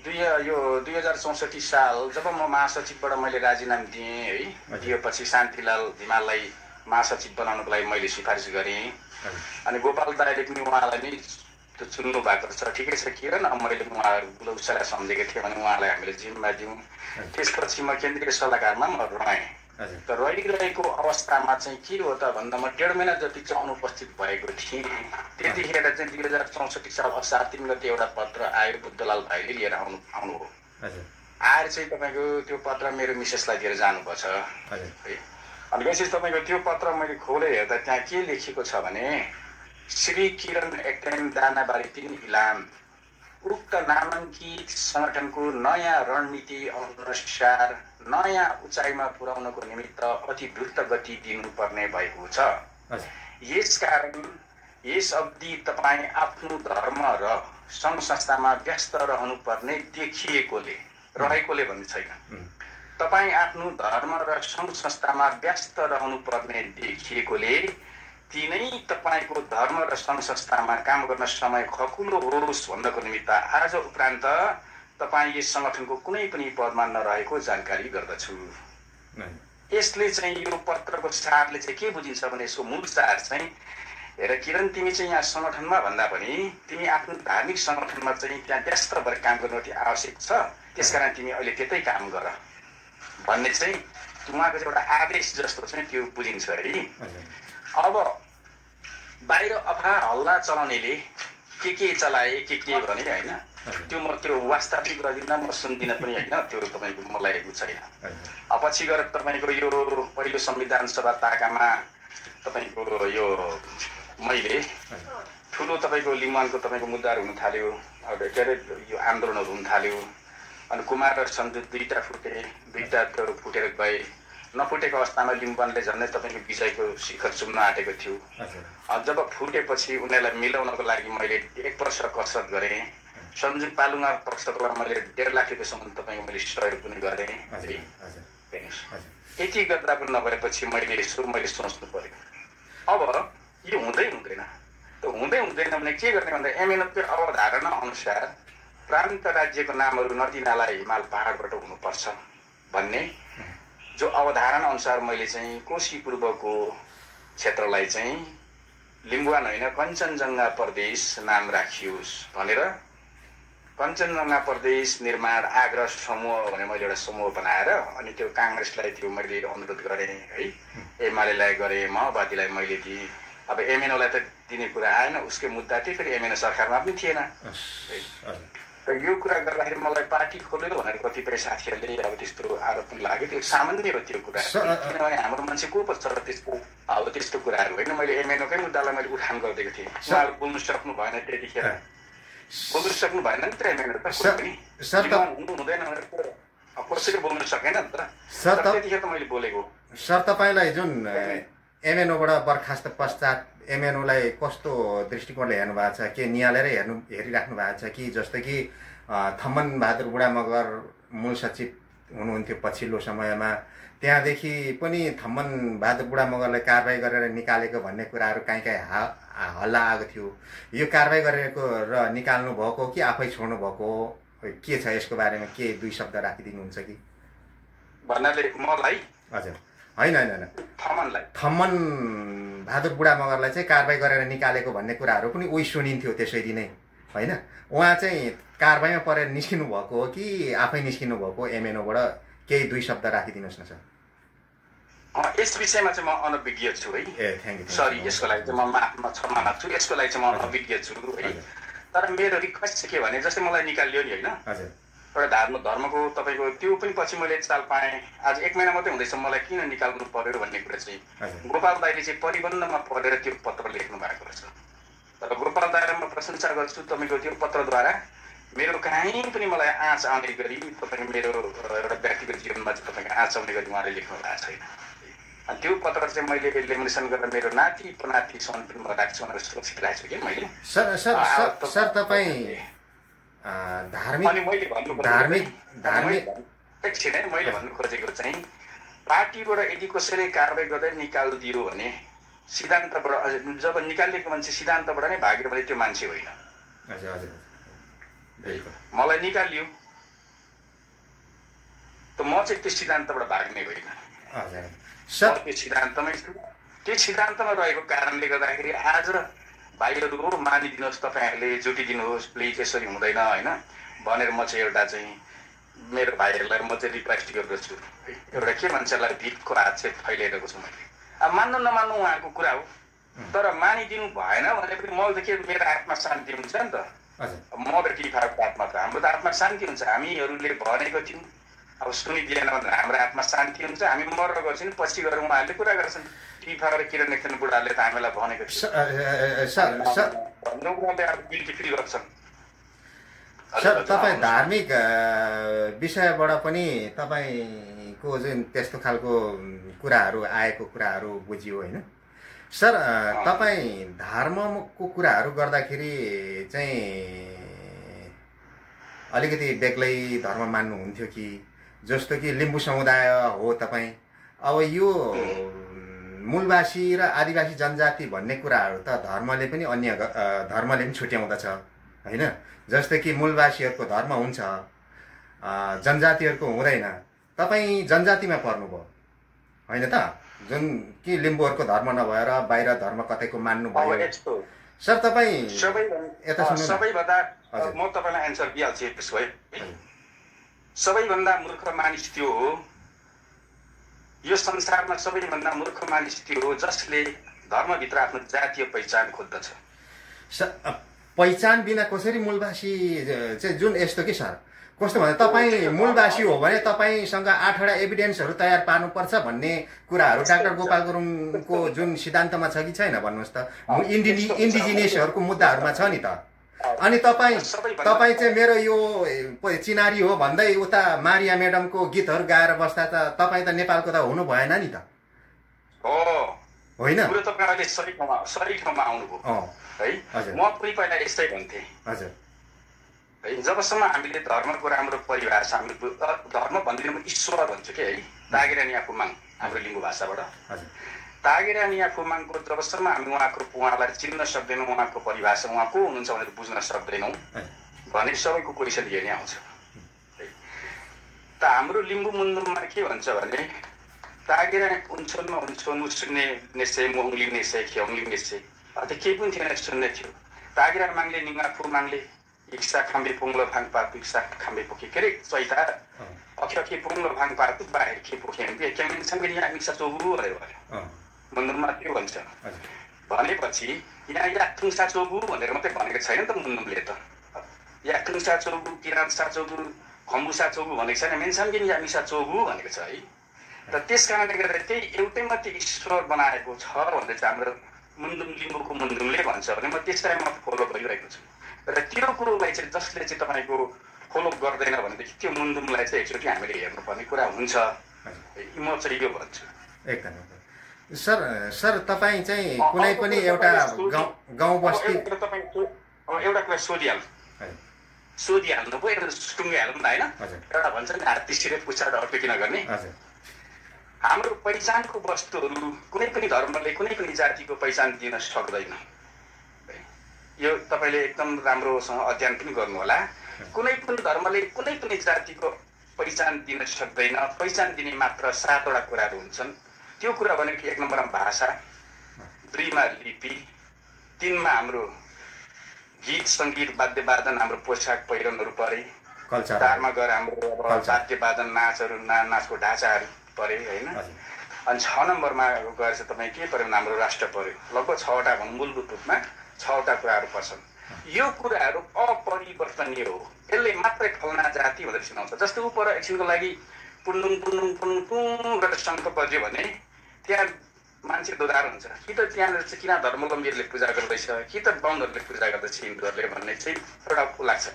2064 साल जब म महासचिवबाट मैले राजीनामा दिएँ है, दिएपछि शान्तिलाल धिमाललाई महासचिव बनाउनको लागि मैले सिफारिस गरेँ। अनि गोपाल दाइले पनि उहाँलाई नै चुन्नु भएको छ, ठिकै छ किरण, अब मैले उहाँहरू उसैलाई सम्झेको थिएँ भने उहाँलाई हामीले जिम्मा दिउँ। त्यसपछि म केन्द्रीय सल्लाहकारमा म रहेँ। त रहिरहेको अवस्थामा चाहिँ के हो त भन्दा म 1.5 महिना जति चाहिँ अनुपस्थित भएको थिएँ। त्यतिखेर चाहिँ 2064 साल असार 3 गते एउटा पत्र आयो, बुद्धलाल भाइले लिएर आउनु हो। आएर चाहिँ तपाईँको त्यो पत्र मेरो मिसेसलाई दिएर जानुपर्छ है। अनि विशेष तपाईँको त्यो पत्र मैले खोलेर हेर्दा त्यहाँ के लेखिएको छ भने श्री किरण एक्टेन दानाबारी 3 इलाम उक्त नामाङ्कित संगठनको नयाँ रणनीति अनुसार नयाँ उचाइमा पुर्याउनको निमित्त अति द्रुत गति दिनुपर्ने भएको छ। यसकारण यस अवधि तपाईँ आफ्नो धर्म र सङ्घ संस्थामा व्यस्त रहनुपर्ने देखिएकोले, रहेकोले भन्ने छैन, तपाईँ आफ्नो धर्म र सङ्घ संस्थामा व्यस्त रहनुपर्ने देखिएकोले तिनै तपाईँको धर्म र सङ्घ संस्थामा काम गर्न समय खकुलो होस् भन्नको निमित्त आज उपरान्त तपाईँ यस सङ्गठनको कुनै पनि पदमा नरहेको जानकारी गर्दछु। यसले चाहिँ यो पत्रको सारले चाहिँ के बुझिन्छ भने यसको मूल सार चाहिँ हेर किरण, तिमी चाहिँ यहाँ सङ्गठनमा भन्दा पनि तिमी आफ्नो धार्मिक सङ्गठनमा चाहिँ त्यहाँ व्यस्त भएर काम गर्नु अति आवश्यक छ, त्यसकारण तिमी अहिले त्यतै काम गर भन्ने चाहिँ उहाँको एउटा आदेश जस्तो चाहिँ त्यो बुझिन्छ है। अब बाहिर अफा हल्ला चलाउनेले के चलाए के भने होइन, त्यो म त्यो वास्तविक गर्दिनँ, म सुन्दिनँ पनि होइन, त्यो तपाईँको मलाई छैन। पछि गएर तपाईँको यो पहिलो संविधान सभा ताकामा तपाईँको यो मैले ठुलो तपाईँको लिम्बानको तपाईँको मुद्दाहरू हुन थाल्यो, के अरे यो आन्दोलनहरू हुन थाल्यो। अनि कुमार र सन्जु दुईवटा फुटेर गए। नफुटेको अवस्थामा लिम्बनले झन्डै तपाईँको विजयको शिखर चुम्न आँटेको थियो। जब फुटेपछि उनीहरूलाई मिलाउनको लागि मैले 1 वर्ष कसरत गरेँ। सन्जु पालुङा पक्षलाई मैले 1.5 लाख रुपियाँसम्म तपाईँको मैले सहयोग पनि गरेँ। यति गर्दा पनि नभएपछि मैले सोच्नु पर्यो, अब यो हुँदैन। त हुँदैन भने के गर्ने भन्दा एमएनओको अवधारणा अनुसार प्रान्त राज्यको नामहरू नदी नाला हिमाल पहाडबाट हुनुपर्छ भन्ने जो अवधारणा अनुसार मैले चाहिँ कोशी पूर्वको क्षेत्रलाई चाहिँ लिम्बुवान होइन कञ्चनजङ्घा प्रदेश नाम राखियोस् भनेर कञ्चनजङ्घा प्रदेश निर्माण आग्रह समूह भने मैले एउटा समूह बनाएर अनि त्यो काङ्ग्रेसलाई त्यो मैले अनुरोध गरेँ है, एमालेलाई गरेँ, माओवादीलाई मैले दिएँ। अब एमएनओलाई त दिने कुरा आएन, उसकै मुद्दा थियो, फेरि एमएनओ सरकारमा पनि थिएन। र यो कुरा गर्दाखेरि मलाई पार्टी खोल्यो भनेर कतिपय साथीहरूले अब त्यस्तो आरोप पनि लाग्यो। त्यो सामान्य हो त्यो कुरा, किनभने हाम्रो मान्छे को पो छ र त्यस्तो अब त्यस्तो कुराहरू होइन। मैले एमएनओकै मुद्दालाई मैले उठान गरिदिएको थिएँ, उहाँहरू बोल्नु सक्नु भएन, त्यतिखेर बोल्नु सक्नु भएन नि त एमएनओ त, हुनु हुँदैन भनेर कसैले बोल्नु सकेन नि त, त्यतिखेर त मैले बोलेको। सर तपाईँलाई जुन एमएनओबाट बर्खास्त पश्चात एमएनओलाई कस्तो दृष्टिकोणले हेर्नु भएको छ? के निहालेर हेरिराख्नु भएको छ कि जस्तै कि थम्मन बहादुर बुढा मगर मूल सचिव हुनुहुन्थ्यो पछिल्लो समयमा, त्यहाँदेखि पनि थम्मन बहादुर बुढा मगरलाई कारबाही गरेर निकालेको भन्ने कुराहरू कहीँ हल्ला आएको थियो। यो कारबाही गरेको र निकाल्नु भएको कि आफै छोड्नु भएको के छ? यसको बारेमा के 2 शब्द राखिदिनुहुन्छ कि? भन्नाले मलाई हजुर होइन थम्मन बहादुर बुढा मगरलाई चाहिँ कारबाही गरेर निकालेको भन्ने कुराहरू पनि उही सुनिन्थ्यो त्यसरी नै होइन। उहाँ चाहिँ कारबाहीमा परेर निस्किनु भएको हो कि आफै निस्किनु भएको एमएनओबाट? केही 2 शब्द राखिदिनुहोस् न सर। यस विषयमा चाहिँ म अनभिज्ञ छु है। Thank you. सरी, यसको लागि चाहिँ म क्षमा माग्छु, यसको लागि चाहिँ म अनभिज्ञ छु है। तर मेरो रिक्वेस्ट चाहिँ के भने जस्तै मलाई निकालियो नि होइन, एउटा धर्मको तपाईँको त्यो पनि पछि मैले चाल पाएँ। आज 1 महिना मात्रै हुँदैछ, मलाई किन निकाल्नु पर्यो भन्ने कुरा चाहिँ गोपाल दाइले चाहिँ परिबन्धमा परेर त्यो पत्र लेख्नु भएको रहेछ। तर गोपाल दाइलाई म प्रशंसा गर्छु तपाईँको त्यो पत्रद्वारा मेरो कहीँ पनि मलाई आँच आउने गरी तपाईँको मेरो एउटा व्यक्तिगत जीवनमा चाहिँ तपाईँको आँच आउने गरी उहाँले लेख्नु भएको छैन। अनि त्यो पत्र चाहिँ मैले लेमिनेसन गरेर मेरो नाति पनातिसम्म पनि म राख्छु भनेर सुरक्षित राखेको छु कि मैले। सर तपाईँ धार्मिक एकछिन है, मैले भन्नु खोजेको चाहिँ पार्टीबाट यदि कसैले कारवाही गर्दै निकालिदियो भने सिद्धान्तबाट, जब निकालिएको मान्छे सिद्धान्तबाट नै भाग्यो भने त्यो मान्छे होइन। मलाई निकालियो त म चाहिँ त्यो सिद्धान्तबाट भाग्ने होइन, त्यो सिद्धान्तमै छु। त्यो सिद्धान्तमा रहेको कारणले गर्दाखेरि आज भाइहरू हो मानिदिनुहोस्, तपाईँहरूले जुटिदिनुहोस् प्लिज, यसरी हुँदैन होइन भनेर म चाहिँ एउटा चाहिँ मेरो भाइहरूलाई म चाहिँ रिक्वेस्ट गर्दछु। एउटा के मान्छेलाई भिडको हात चाहिँ फैलिरहेको छु मैले। अब मान्नु नमान्नु उहाँको कुरा हो, तर मानिदिनु भएन भने पनि मलाई त के मेरो आत्मा शान्ति हुन्छ नि त। म र टिफाको आत्मा त हाम्रो त आत्मा शान्ति हुन्छ। हामीहरूले भनेको थियौँ, अब सुनिदिएन भने हाम्रो आत्मा शान्ति हुन्छ। हामी मरेर गर्छौँ, पछि गएर उहाँहरूले कुरा गर्छन्। टिफा र किरण एकछिन बुढाले त हामीलाई भनेको थियो गिल्टी फिल गर्छन्। सर तपाईँ धार्मिक विषयबाट पनि तपाईँको जुन त्यस्तो खालको कुराहरू आएको कुराहरू बुझियो होइन सर। तपाईँ धर्मको कुराहरू गर्दाखेरि चाहिँ अलिकति बेग्लै धर्म मान्नुहुन्थ्यो कि, जस्तो कि लिम्बू समुदाय हो तपाईँ, अब यो मूलवासी र आदिवासी जनजाति भन्ने कुराहरू त धर्मले पनि अन्य धर्मले पनि छुट्याउँदछ होइन। जस्तै कि मूलवासीहरूको धर्म हुन्छ, जनजातिहरूको हुँदैन। तपाईँ जनजातिमा पर्नुभयो होइन त, जुन कि लिम्बूहरूको धर्म नभएर बाहिर धर्म कतैको मान्नुभयो। सर तपाईँ सबैभन्दा म तपाईँलाई एन्सर दिइहाल्छु त्यसो भए। सबैभन्दा मूर्ख मानिस त्यो हो, यो संसारमा सबैभन्दा मूर्ख मानिस त्यो हो जसले धर्मभित्र आफ्नो जातीय पहिचान खोज्दछ। पहिचान बिना कसरी मूलवासी चाहिँ जुन यस्तो कि सर कस्तो भन्दा तपाईँ मूलवासी हो भने तपाईँसँग 8वटा एभिडेन्सहरू तयार पार्नुपर्छ भन्ने कुराहरू डाक्टर गोपाल गुरुङको जुन सिद्धान्तमा छ कि छैन भन्नुहोस् त। इन्डिजिनियसहरूको मुद्दाहरूमा छ नि त। अनि तपाईँ चाहिँ मेरो यो चिनारी हो भन्दै उता मारिया म्याडमको गीतहरू गाएर बस्दा त तपाईँ त नेपालको त हुनु भएन नि त होइन। सही ठाउँमा आउनुभयो है। म पनि पहिला यस्तै भन्थेँ हजुर है। जबसम्म हामीले धर्मको राम्रो परिभाषा, हामी धर्म भन्दैन म ईश्वर भन्छु कि है। तागेरानिया फुमाङ हाम्रो लिम्बू भाषाबाट तागेरानिया फुमाङको जबसम्म हामी उहाँलाई चिन्न सक्दैनौँ, उहाँको परिभाषा उहाँ को हुनुहुन्छ भनेर बुझ्न सक्दैनौँ भने सबैको क्वेसन हेर्ने आउँछ है। त हाम्रो लिम्बू मुन्दुममा के भन्छ भने तागेरा उन्छोनमा उन्छोन सुन्ने नेसे मोङली नेसे ख्याउली नेसे त केही पनि थिएन, सुन्ने थियो। तागेरा माग्ले निङ्गा फुमाङले इक्सा खाम्बे पुङ्लो भाङ पार्क इक्सा खाम्बे पोखे के अरे चैता अखि पुङ्लो भाङ पार्क बाहिर के पोखे क्याङसँग यहाँ मिक्सा चोगु भनेर भन्यो मुन्दुममा त्यो भन्छ। भनेपछि यहाँ या थुङ्सा चोगु भनेर मात्रै भनेको छैन त मुन्दुमले त। या थुङ्सा चोगु किरान्सा चोगु खम्बुसा चोगु भनेको छैन, मेन्साङ्गिन या मिसा चोगु भनेको छ है। त त्यस कारणले गर्दा त्यही एउटै मात्रै ईश्वर बनाएको छ भनेर चाहिँ हाम्रो मुन्दुम लिम्बूको मुन्दुमले भन्छ भने म त्यसलाई म फलो गरिरहेको छु। र त्यो कुरोलाई चाहिँ जसले चाहिँ तपाईँको फलो गर्दैन भनेदेखि त्यो मुन्दुमलाई चाहिँ एकचोटि हामीले हेर्नुपर्ने कुरा हुन्छ। म चाहिँ यो भन्छु। एकदम सर तपाईँ चाहिँ कुनै पनि एउटा गाउँ बस्ती एउटा कुरा सोधिहाल्नु पो एउटा टुङ्गाइहाल्नु होइन। एउटा भन्छ नि हात तिसिरे पुच्छा अर्को किन गर्ने। हाम्रो पहिचानको वस्तुहरू कुनै पनि धर्मले कुनै पनि जातिको पहिचान दिन सक्दैन। यो तपाईँले एकदम राम्रोसँग अध्ययन पनि गर्नु होला। कुनै पनि धर्मले कुनै पनि जातिको पहिचान दिन सक्दैन। पहिचान दिने मात्र 7वटा कुराहरू हुन्छन्। त्यो कुरा भनेको 1 नम्बरमा भाषा, 2मा लिपि, 3मा हाम्रो गीत सङ्गीत वाद्यवादन हाम्रो पोसाक पहिरनहरू परे, 4मा गएर हाम्रो वाद्यवादन नाचहरू नाचको ढाँचाहरू परे होइन। अनि 6 नम्बरमा गएर चाहिँ तपाईँ के पर्यो भने हाम्रो राष्ट्र पर्यो। लगभग 6वटा भनौँ मूलभूत रूपमा 6वटा कुराहरू पर्छन्। यो कुराहरू अपरिवर्तनीय हो। यसले मात्रै फलना जाति भनेर सुनाउँछ। जस्तो ऊ पर एकछिनको लागि पुन्नुङ पुन्नुङ पुन्नुङ पुङ गरेर शङ्ख बज्यो भने त्यहाँ मान्छे दोधार हुन्छ कि त त्यहाँनिर चाहिँ किन धर्मावलम्बीहरूले पूजा गर्दैछ कि त बाहुनहरूले पूजा गर्दैछ हिन्दूहरूले भन्ने चाहिँ एउटा लाग्छ।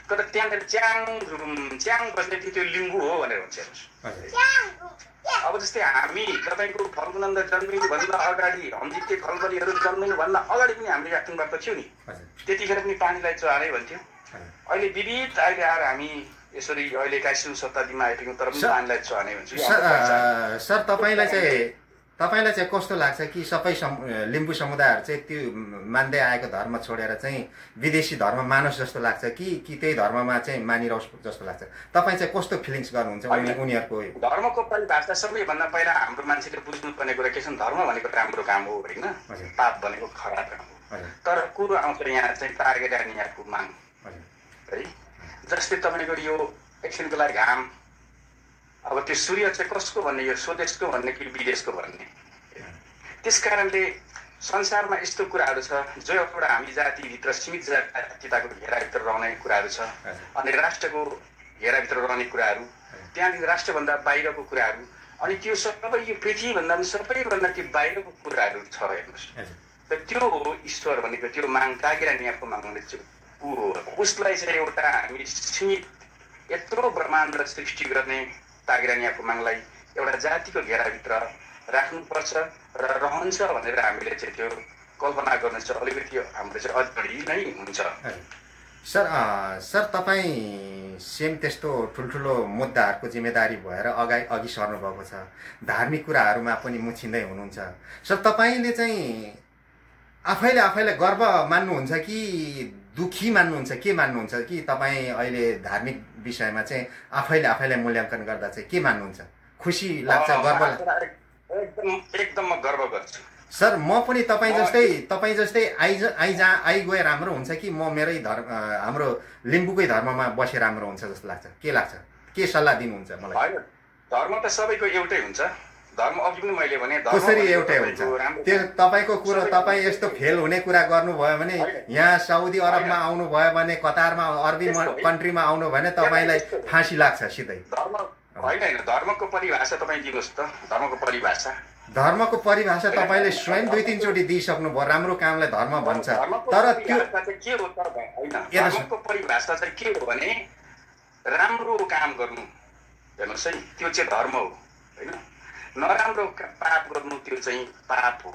तर त्यहाँनिर च्याङ बस्ने त्यो लिम्बू हो भनेर भन्छ। अब जस्तै हामी तपाईँको फल्गुनन्द जन्मिनुभन्दा अगाडि हम्जिते खलबरीहरू जन्मिनुभन्दा अगाडि पनि हामीले याक्थुङ भएको थियो नि, त्यतिखेर पनि पानीलाई चुहारै भन्थ्यो। अहिले विविध अहिले आएर हामी यसरी अहिले 21औं शताब्दीमा आइपुग्यौँ तर पनि पानीलाई चुहानै भन्छु। सर तपाईँलाई चाहिँ कस्तो लाग्छ कि सबै लिम्बू समुदायहरू चाहिँ त्यो मान्दै आएको धर्म छोडेर चाहिँ विदेशी धर्म मानोस् जस्तो लाग्छ कि त्यही धर्ममा चाहिँ मानिरहोस् जस्तो लाग्छ? तपाईँ चाहिँ कस्तो फिलिङ्स गर्नुहुन्छ उनीहरूको? धर्मको परिभाषा सबैभन्दा पहिला हाम्रो मान्छेले बुझ्नुपर्ने कुरा के छ, धर्म भनेको राम्रो काम हो होइन, पाप भनेको खराब काम हो। तर कुरो आउँछ यहाँ चाहिँ तागेरानियाको माग है। जस्तै तपाईँको यो एकछिनको लागि घाम, अब त्यो सूर्य चाहिँ कसको भन्ने, यो स्वदेशको भन्ने कि विदेशको भन्ने। त्यस कारणले संसारमा यस्तो कुराहरू छ जो एउटा हामी जातिभित्र सीमित जातिताको घेराभित्र रहने कुराहरू छ, अनि राष्ट्रको घेराभित्र रहने कुराहरू, त्यहाँदेखि राष्ट्रभन्दा बाहिरको कुराहरू, अनि त्यो सबै यो पृथ्वीभन्दा पनि सबैभन्दा त्यो बाहिरको कुराहरू छ हेर्नुहोस्। र त्यो हो ईश्वर भनेको, त्यो माग तागेरानियाको माग भने चाहिँ ऊ हो। उसलाई चाहिँ एउटा हामी सीमित यत्रो ब्रह्माण्ड सृष्टि गर्ने तागेरानियाको मागलाई एउटा जातिको घेराभित्र राख्नुपर्छ र रहन्छ भनेर हामीले चाहिँ त्यो कल्पना गर्नु चाहिँ अलिकति हाम्रो चाहिँ अझ नै हुन्छ। सर तपाईँ सेम त्यस्तो ठुल्ठुलो मुद्दाहरूको जिम्मेदारी भएर अघि सर्नुभएको छ, धार्मिक कुराहरूमा पनि मुछिँदै हुनुहुन्छ। सर तपाईँले चाहिँ आफैले गर्व मान्नुहुन्छ कि दुखी मान्नुहुन्छ, के मान्नुहुन्छ कि तपाईँ अहिले धार्मिक विषयमा चाहिँ आफैले मूल्याङ्कन गर्दा चाहिँ के मान्नुहुन्छ? खुसी लाग्छ, गर्व लाग्छ? एकदम म गर्व गर्छु सर। म पनि तपाईँ जस्तै आइगए राम्रो हुन्छ कि म मेरै हाम्रो लिम्बूकै धर्ममा बसे राम्रो हुन्छ जस्तो लाग्छ? के लाग्छ, के सल्लाह दिनुहुन्छ मलाई? धर्म त सबैको एउटै हुन्छ। धर्म अघि पनि मैले भने कसरी एउटै हुन्छ त्यो तपाईँको कुरो, तपाईँ यस्तो फेल हुने कुरा गर्नुभयो भने, यहाँ साउदी अरबमा आउनुभयो भने, कतारमा अरबी कन्ट्रीमा आउनु भने तपाईँलाई फाँसी लाग्छ सिधै। होइन, धर्मको परिभाषा तपाईँ दिनुहोस् त। धर्मको परिभाषा तपाईँले स्वयं 2-3 चोटि दिइसक्नुभयो। राम्रो कामलाई धर्म भन्छ, तर त्यो के हो त? होइन, धर्मको परिभाषा चाहिँ के हो भने राम्रो काम गर्नु, हेर्नुहोस् है, त्यो चाहिँ धर्म हो होइन। नराम्रो पाप गर्नु त्यो चाहिँ पाप हो।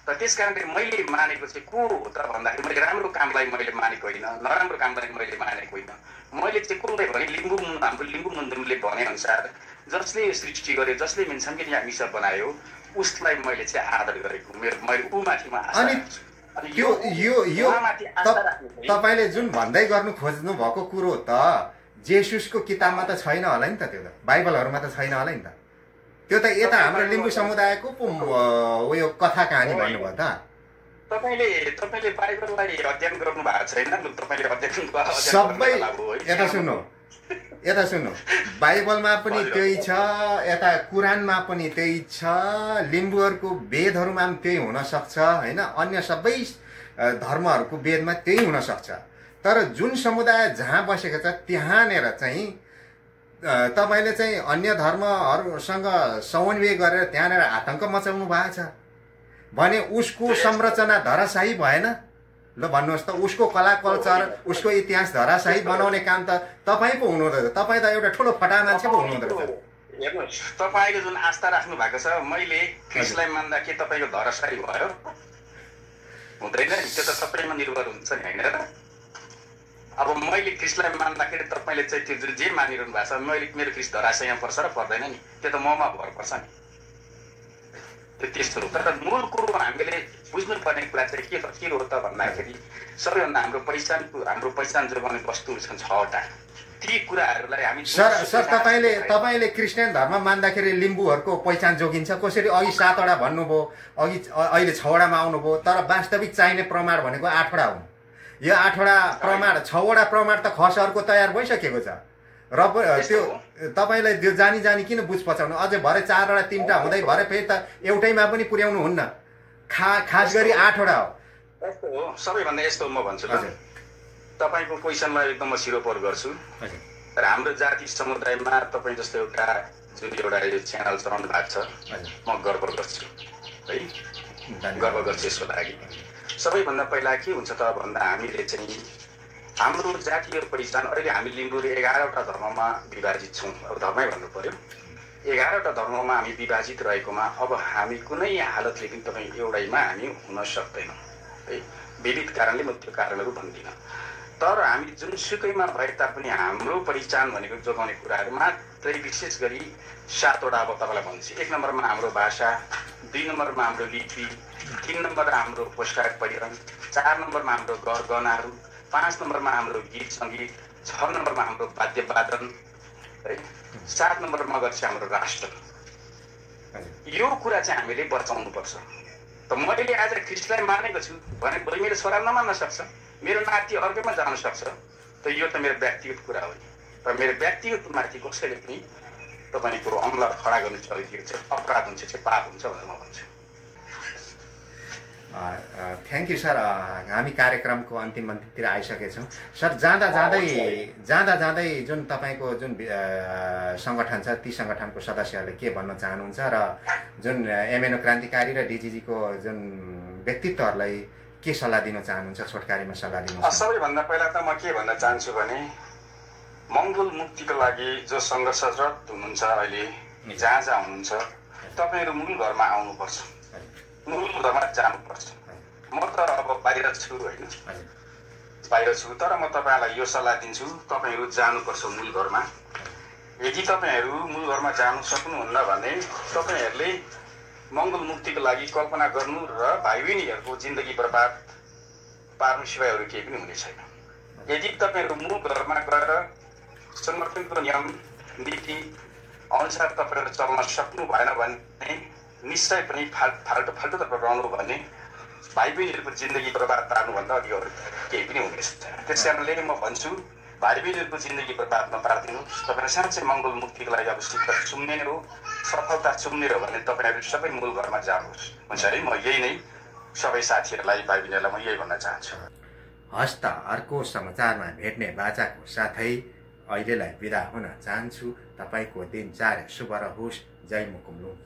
र त्यस कारणले मैले मानेको चाहिँ को हो त भन्दाखेरि मैले राम्रो कामलाई मैले मानेको होइन, नराम्रो कामलाई मैले मानेको होइन। मैले चाहिँ कसलाई भने हाम्रो लिम्बू मुन्डुमले भनेअनुसार जसले सृष्टि गर्यो, जसले मिन्सम्के यहाँ मिसर बनायो उसलाई मैले चाहिँ आदर गरेको, मैले ऊमाथिमा आशा राख्छु। तपाईँले जुन भन्दै गर्नु खोज्नु भएको कुरो त जेसुसको किताबमा त छैन होला नि त, त्यो त बाइबलहरूमा त छैन होला नि त। त्यो त यता हाम्रो लिम्बू समुदायको उयो कथा कहानी भन्नुभयो त। तपाईले बाइबललाई अध्ययन गर्नु भएको छैन, तपाईले अध्ययन सबै यता सुन्नु, बाइबलमा पनि त्यही छ, यता कुरानमा पनि त्यही छ, लिम्बूहरूको वेदहरूमा पनि त्यही हुन सक्छ होइन, अन्य सबै धर्महरूको वेदमा त्यही हुन सक्छ। तर जुन समुदाय जहाँ बसेको छ त्यहाँनिर चाहिँ तपाईँले चाहिँ अन्य धर्महरूसँग समन्वय गरेर त्यहाँनिर आतङ्क मचाउनु भएको छ भने उसको संरचना धराशायी भएन? ल भन्नुहोस् त, उसको कला कल्चर, उसको इतिहास धराशायी बनाउने काम त तपाईँ पो हुनुहुँदो रहेछ। तपाईँ त एउटा ठुलो फटा मान्छे पो हुनुहुँदो रहेछ। हेर्नुहोस्, तपाईँले जुन आस्था राख्नु भएको छ, मैले क्रिस्टलाई मान्दा के तपाईँको धराशायी भयो? हुँदैन नि, त्यो त सबैमा निर्भर हुन्छ नि होइन र। अब मैले क्रिस्टलाई मान्दाखेरि तपाईँले चाहिँ त्यो जे मानिरहनु भएको छ, मेरो क्रिस्ट धराशायीमा पर्छ र पर्दैन नि, त्यो त ममा भर पर्छ नि, त्यो त्यस्तो हो। तर मूल कुरो हामीले बुझ्नुपर्ने कुरा चाहिँ के हो त भन्दाखेरि सबैभन्दा हाम्रो पहिचान जोगाउने वस्तुहरू छन् 6वटा। ती कुराहरूलाई हामी सर तपाईँले क्रिस्चियन धर्म मान्दाखेरि लिम्बूहरूको पहिचान जोगिन्छ कसरी? अघि 7वटा भन्नुभयो, अघि अहिले 6वटामा आउनुभयो, तर वास्तविक चाहिने प्रमाण भनेको 8वटा हुन्। यो 8वटा प्रमाण, 6वटा प्रमाण त खसहरूको तयार भइसकेको छ र त्यो तपाईँलाई त्यो जानी किन बुझ पचाउनु? अझै भरे 4वटा 3वटा हुँदै भरे फेरि त एउटैमा पनि पुर्याउनु हुन्न। खास गरी 8वटा हो। यस्तो हो, सबैभन्दा यस्तो म भन्छु ल, तपाईँको क्वेसनलाई एकदम म सिरोपर गर्छु। तर हाम्रो जाति समुदायमा तपाईँ जस्तो एउटा जुन एउटा यो च्यानल चलाउनु भएको छ, म गर्व गर्छु। है गर्व गर्छु यसको लागि। सबैभन्दा पहिला के हुन्छ त भन्दा हामीले चाहिँ हाम्रो जातीय पहिचान अहिले हामी लिम्बूले 11वटा धर्ममा विभाजित छौँ। अब धर्मै भन्नु पर्यो, 11वटा धर्ममा हामी विभाजित रहेकोमा अब हामी कुनै हालतले पनि तपाईँ एउटैमा हामी हुन सक्दैनौँ है। विविध कारणले म त्यो कारणहरू भन्दिनँ, तर हामी जुनसुकैमा भए तापनि हाम्रो पहिचान भनेको जोगाउने कुराहरू मात्रै विशेष गरी 7वटा अब तपाईँलाई भन्छु। 1 नम्बरमा हाम्रो भाषा, 2 नम्बरमा हाम्रो लिपि, 3 नम्बरमा हाम्रो पोसाक परिधान, 4 नम्बरमा हाम्रो गहनाहरू, 5 नम्बरमा हाम्रो गीत सङ्गीत, 6 नम्बरमा हाम्रो वाद्यवादन है, 7 नम्बरमा गर्छ हाम्रो राष्ट्र। यो कुरा चाहिँ हामीले बचाउनुपर्छ। त मैले आज ख्रिस्टलाई मानेको छु भने भोलि मेरो छोरा नमान्न सक्छ, मेरो नाति अर्कैमा जान सक्छ। त यो त मेरो व्यक्तिगत कुरा हो र मेरो व्यक्तिगतमाथि कसैले पनि तपाईँको अमला खडा गर्नु चाहिँ यो चाहिँ अपराध हुन्छ, चाहिँ पाप हुन्छ भनेर म भन्छु। Thank you sir. हामी कार्यक्रमको अन्तिमतिर आइसकेछौँ सर। जाँदा जाँदै जुन तपाईँको जुन सङ्गठन छ ती सङ्गठनको सदस्यहरूले के भन्न चाहनुहुन्छ र जुन एमएनओ क्रान्तिकारी र डिजिजीको जुन व्यक्तित्वहरूलाई के सल्लाह दिन चाहनुहुन्छ, छोटकारीमा सल्लाह दिनुहुन्छ? सबैभन्दा पहिला त म के भन्न चाहन्छु भने मङ्गोल मुक्तिको लागि जो सङ्घर्षरत हुनुहुन्छ अहिले जहाँ जहाँ हुनुहुन्छ तपाईँहरू मूल घरमा आउनुपर्छ, मूल घरमा जानुपर्छ। म त अब बाहिर छु होइन, बाहिर छु, तर म तपाईँलाई यो सल्लाह दिन्छु तपाईँहरू जानुपर्छ मूल घरमा। यदि तपाईँहरू मूल घरमा जानु सक्नुहुन्न भने तपाईँहरूले मङ्गोल मुक्तिको लागि कल्पना गर्नु र भाइ बहिनीहरूको जिन्दगी बर्बाद पार्नु सिवाय अरू केही पनि हुने छैन। यदि तपाईँहरू मूल घरमा गएर सङ्गठनको नियम नीति अनुसार तपाईँहरू चल्न सक्नु भएन भने निश्चय पनि फाल्टो रहनु भने भाइ बहिनीहरूको जिन्दगी बर्बाद पार्नुभन्दा अघि अरू केही पनि हुने छैन। त्यस कारणले म भन्छु भाइ बहिनीहरूको जिन्दगी बर्बाद नपारिदिनु। तपाईँहरू साँच्चै मङ्गोल मुक्तिको लागि अब शिखर चुम्ने हो, सफलता चुम्ने हो भने तपाईँहरू सबै मूल घरमा जानुहोस्। हुन्छ है, म यही नै सबै साथीहरूलाई भाइ बहिनीहरूलाई म यही भन्न चाहन्छु। हस् त, अर्को समाचारमा भेट्ने बाचाको साथै अहिलेलाई बिदा हुन चाहन्छु। तपाईँको दिन 4 शुभ रहोस्। जय मुकुम लोक।